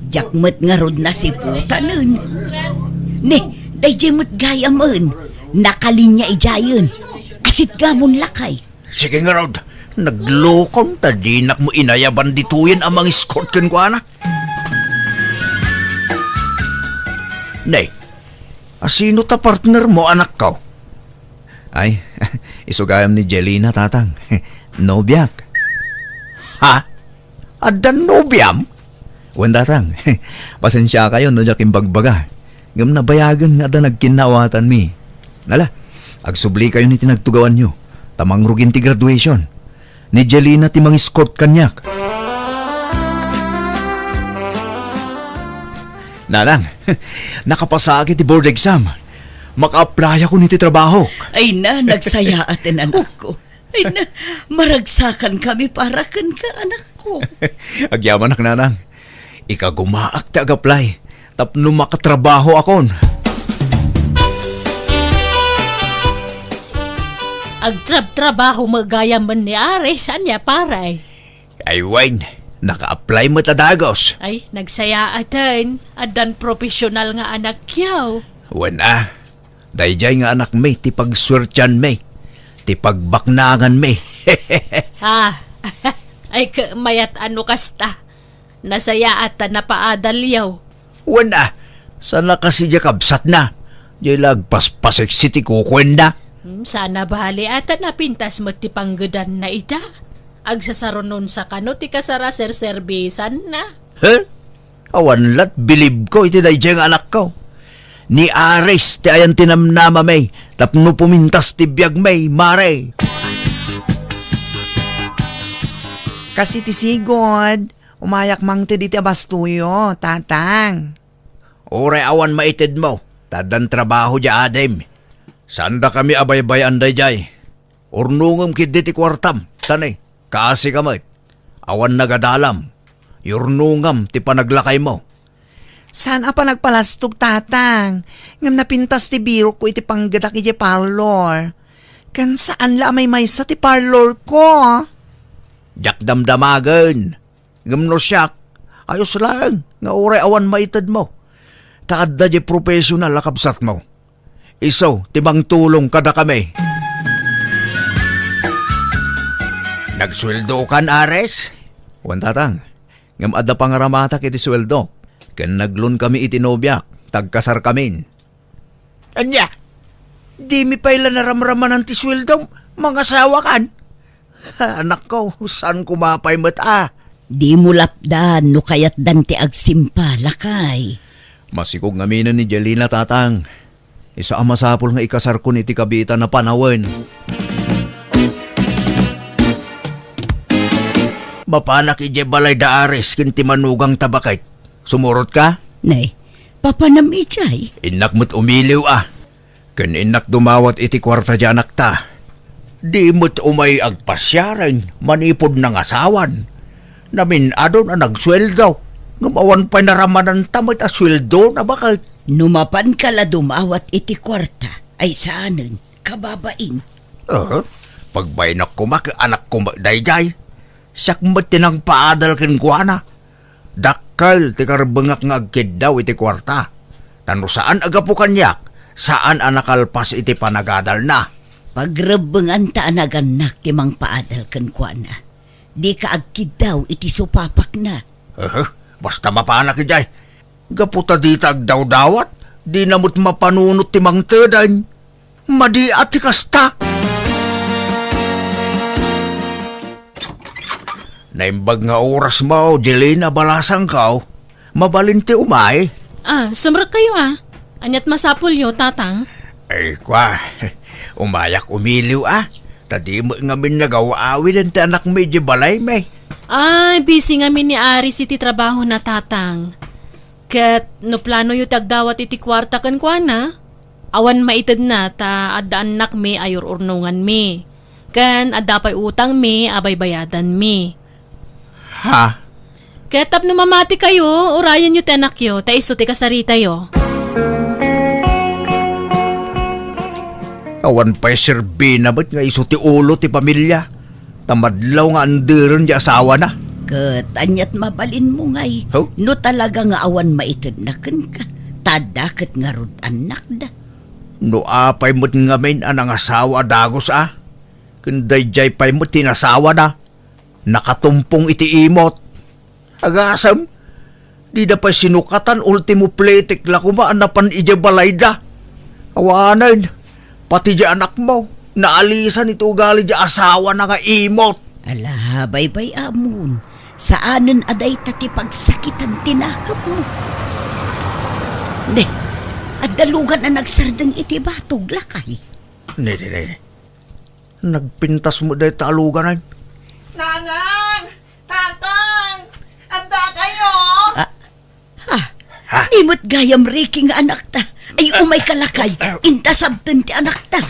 Diak met ngarud nasiputanen. Ne, daydiay met gayamen. Nakalinya idiayen. Asitgamon lakay. Sige ngarud, naglukon ta dinak mo inayaban ditoyen a mangiskort kenkuana. Ne, asino ta partner mo, anakko? Ay, isu gayam ni Jelina, tatang. Nobiak. Ha? Addan nobiam? Wen, tatang. Pasensiakayon no diak imbagbaga. Ngem nabayagen nga adda nagkinnawatanmi. Ala, agsublikayon iti nagtugawanyo, ta mangrugin ti graduation. Ni Jelina ti mangiskort kaniak. Nanang, nakapasaak iti board exam. Maka-applyakon iti trabahok. Ay na, nagsayaaten, anakko. Ay na, maragsakan kami para kenka, anakko. Agyamanak, nanang. Ikagumaak ti ag-apply tapno makatrabahoakon. Agtrabtrabaho met gayamen ni Aris, ania, pare? Ay wen, naka-apply met a dagus. Ay, nagsayaaten. Addan professional nga anakyo. Wen a, daydiay nga anakmi ti pagsuertianmi, ti pagbaknanganmi. Ah, ay, ket mayat a no kasta. Nasayaat ta napaadalyo. Wen a, saan a kasi diay kabsatna. Diay la agpaspaseksi ti kukuenda. Hmm, saan a bale a ta napintas met ti panggedanna ita. Agsasarunon sa kano ti kasar a serserbisanna. He? Awan lat bilibko iti daydiay nga anakko. Ni Aris ti ayan ti namnamami tapno pumintas ti biagmi, mare. Kas iti sigud, umayak mangted iti abastoyo, tatang. Uray awan maitedmo, ta addan trabaho diay adim. Saandakami a baybay-an daydiay. Urnongem ketdi ti kuartam, ta ne, kaasika met. Awan nagadalam. Yurnongam ti panaglakaymo. Saan a panagpalastog, tatang. Ngem napintas ti birokko iti panggedak idiay parlor. Ken saan la a maymaysa ti parlorko. Diak damdamagen. Ngem no siak, Ayos laeng nga uray awan maitedmo. Ta adda diay professional a kabsatmo. Isu ti mangtulong kadakami. Nagsueldokan, Aris? Wen, Tatang. Ngem adda pangaramatak iti sueldok, ken nagloan kami iti nobiak, ta agkasarkamin. Ania? Dimi pay la naramramanan ti sueldom? Mangasawakan? Ha, anakko, saan koma pay met a? Dimo lapdan no kayatdan ti agsimpa, lakay. Masikog ngaminen ni Jelina, Tatang. Isu a masapul nga ikasarkon iti kabiitan a panawen. Mapanak idiay balay da Aris ken ti manugangta, baket. Sumurotka? Nay, papanam idiay? Innak met umiliw a. Ken innak dumawat iti kuarta diay anakta. Di met umay agpasiaren manipud nangasawan. Namin-adun a nagsueldo. Ngem awan pay naramananta met a sueldona, baket. No mapanka la dumawat iti kuarta, ay saanen, kababain. Eh, pagbaenak koma ket anakko met daydiay. Siak met ti nangpaadal kenkuana. Dakkel ti karebbengak nga agkiddaw iti kuarta. Ta no saan a gapu kaniak, saan a nakalpas iti panagadalna. Pagrebbenganta a nagannak ti mangpaadal kenkuana. Dika agkiddaw iti supapakna. Eh, basta mapanak idiay. Gapu ta dita agdawdawat, dina met mapanunot ti mangteden. Madi a ti kasta. Naimbag nga orasmo, Jelina, balasangko. Mabalin ti umay? Ah, sumrekkayo a. Aniat masapulyo, Tatang? Ay, kua, umayak umiliw a. Ta di met ngamin nagaw-awiden ti anakmi idiay balaymi. Ay, busy ngamin ni Aris iti trabahona, Tatang. Ket no planoyo ti agdawat iti kuarta kenkuana, awan maitedna ta adda annakmi a ur-urnonganmi, ken adda pay utangmi a baybayadanmi. Ha? Ket tapno mamatikayo, urayenyo ti anakyo, ta isu ti kasaritayo. Awan pay serbina met nga isu ti ulo ti pamilia. Ta madlaw nga anderen ti asawana. Ket aniat mabalinmo ngay? Huh? No talaga nga awan maitedna kenka, ta adda ket ngarud annakda. No apay met ngamin a nangasawa a dagus a, ken daydiay pay met ti nasawana, nakatumpong iti imot. Agasem, dida pay sinukatan, ultimo pletek la koma a napan idiay balayda. Awanen, pati diay anakmo, naalisan iti ugali diay asawana nga imot. Ala, baybay-amon, saanen a dayta ti pagsakitan ti nakemmo. Ne, adda lugan a nagsardeng iti batog, lakay. Ne, ne, ne, ne. Nagpintas met dayta a lugan, ay. Nanang! Tatang! Adda kayo? Ah, ha? Ha? Ni met gayam, Ricky, nga anakta. Ay, umay ka lakay. Inta sabten ti anakta.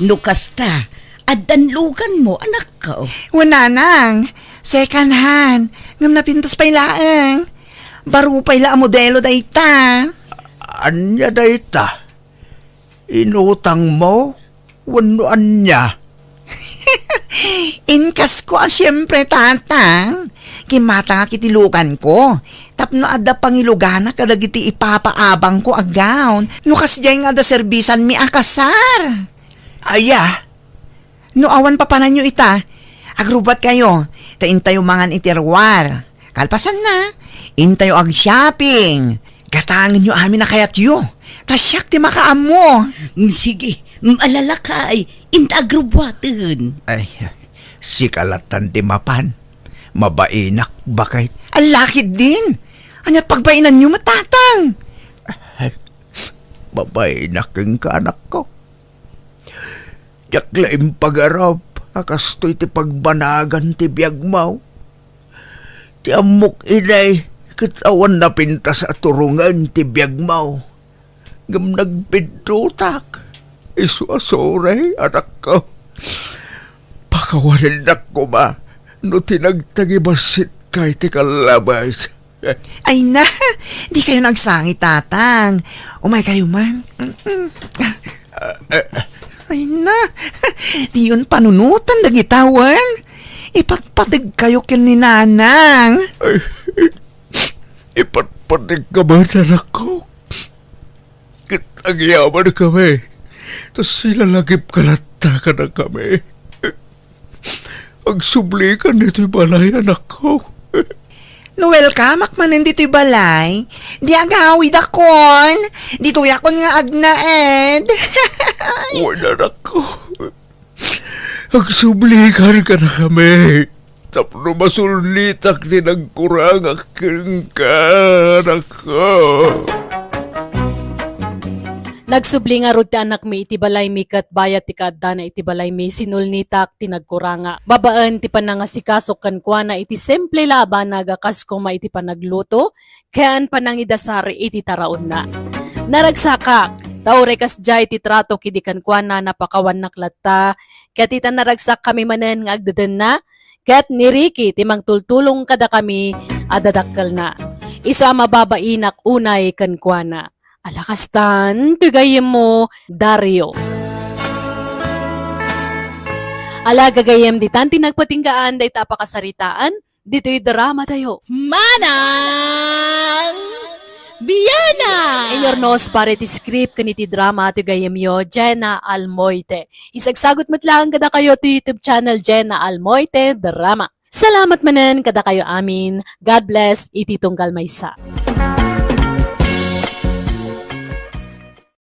No kasta, addan luganmo, anakko. Wen, Nanang, second hand. Ngem napintas pay laeng. Baro pay la a modelo dayta. Ania dayta? Inutangmo? Wenno ania? Inkasko a siempre, Tatang. Kimmatangak iti luganko tapno adda pangiluganak kadagiti ipapaabangko a gown no kasdiay nga adda serbisanmi a kasar. Aya? No awan papananyo ita, agrubbuatkayo, ta intayo mangan iti ruar. Kalpasanna, intayo ag-shopping. Gatangenyo amin a kayatyo, ta siak ti makaammo. Mm, sige, mm, ala lakay, inta agrubbuaten. Ay, sika lattan ti mapan. Mabainak, baket. Ala ketdin. Aniat pagbainanyo met, Tatang? Ay, mabainak kenka, anakko. Diak la impagarop a kastoy ti pagbanagan ti biagmo. Ti ammok idi, ket awan napintas a turongen ti biagmo. Ngem nagbiddutak. Isu a sorry, anakko. Pakawanennak koma no ti nagtagibassit ka iti kallabes. Ay na, dikayo nagsangi, Tatang. Umaykayo man. Mm-mm. Ay na, diyon panunotan dagita wen. Ipatpategkayo ken ni Nanang. Ay, ipatpategka met, anakko. Ket agyamankami, ta silalagipka latta kadakami. Agsublikan ditoy balay, anakko. No welcomeak manen ditoy balay, di agawidakon. Ditoyakon nga agnaed. Wen, anakko. Agsublikan kadakami tapno masulnitak ti nagkurangak kenka, anakko. Nagsubli ngarud ti anakmi iti balaymi ket bayat ti kaaddana iti balaymi, sinulnitak ti nagkurangak. Babaen ti panangasikasok kenkuana iti simple la a banag a kas koma iti panagluto ken panangidasar iti taraonna. Naragsakak, ta uray kasdiay ti tratok idi kenkuana, napakawannak latta, ket ita naragsakkami manen nga agdedenna, ket ni Ricky ti mangtultulong kadakami a dadakkelna. Isu a mababainak unay kenkuana. Ala kastan, ti gayyemmo, Dario. Ala gagayyem, ditan ti nagpatinggaan dayta a pakasaritaan, ditoy drama tayo. Manang Biana! Inurnos para iti script ken iti drama ti gayyemyo, Jenna Almoite. Isagsagut met laeng kadakayo ti YouTube channel, Jenna Almoite Drama. Salamat manen kadakayo amin. God bless iti tunggal maysa.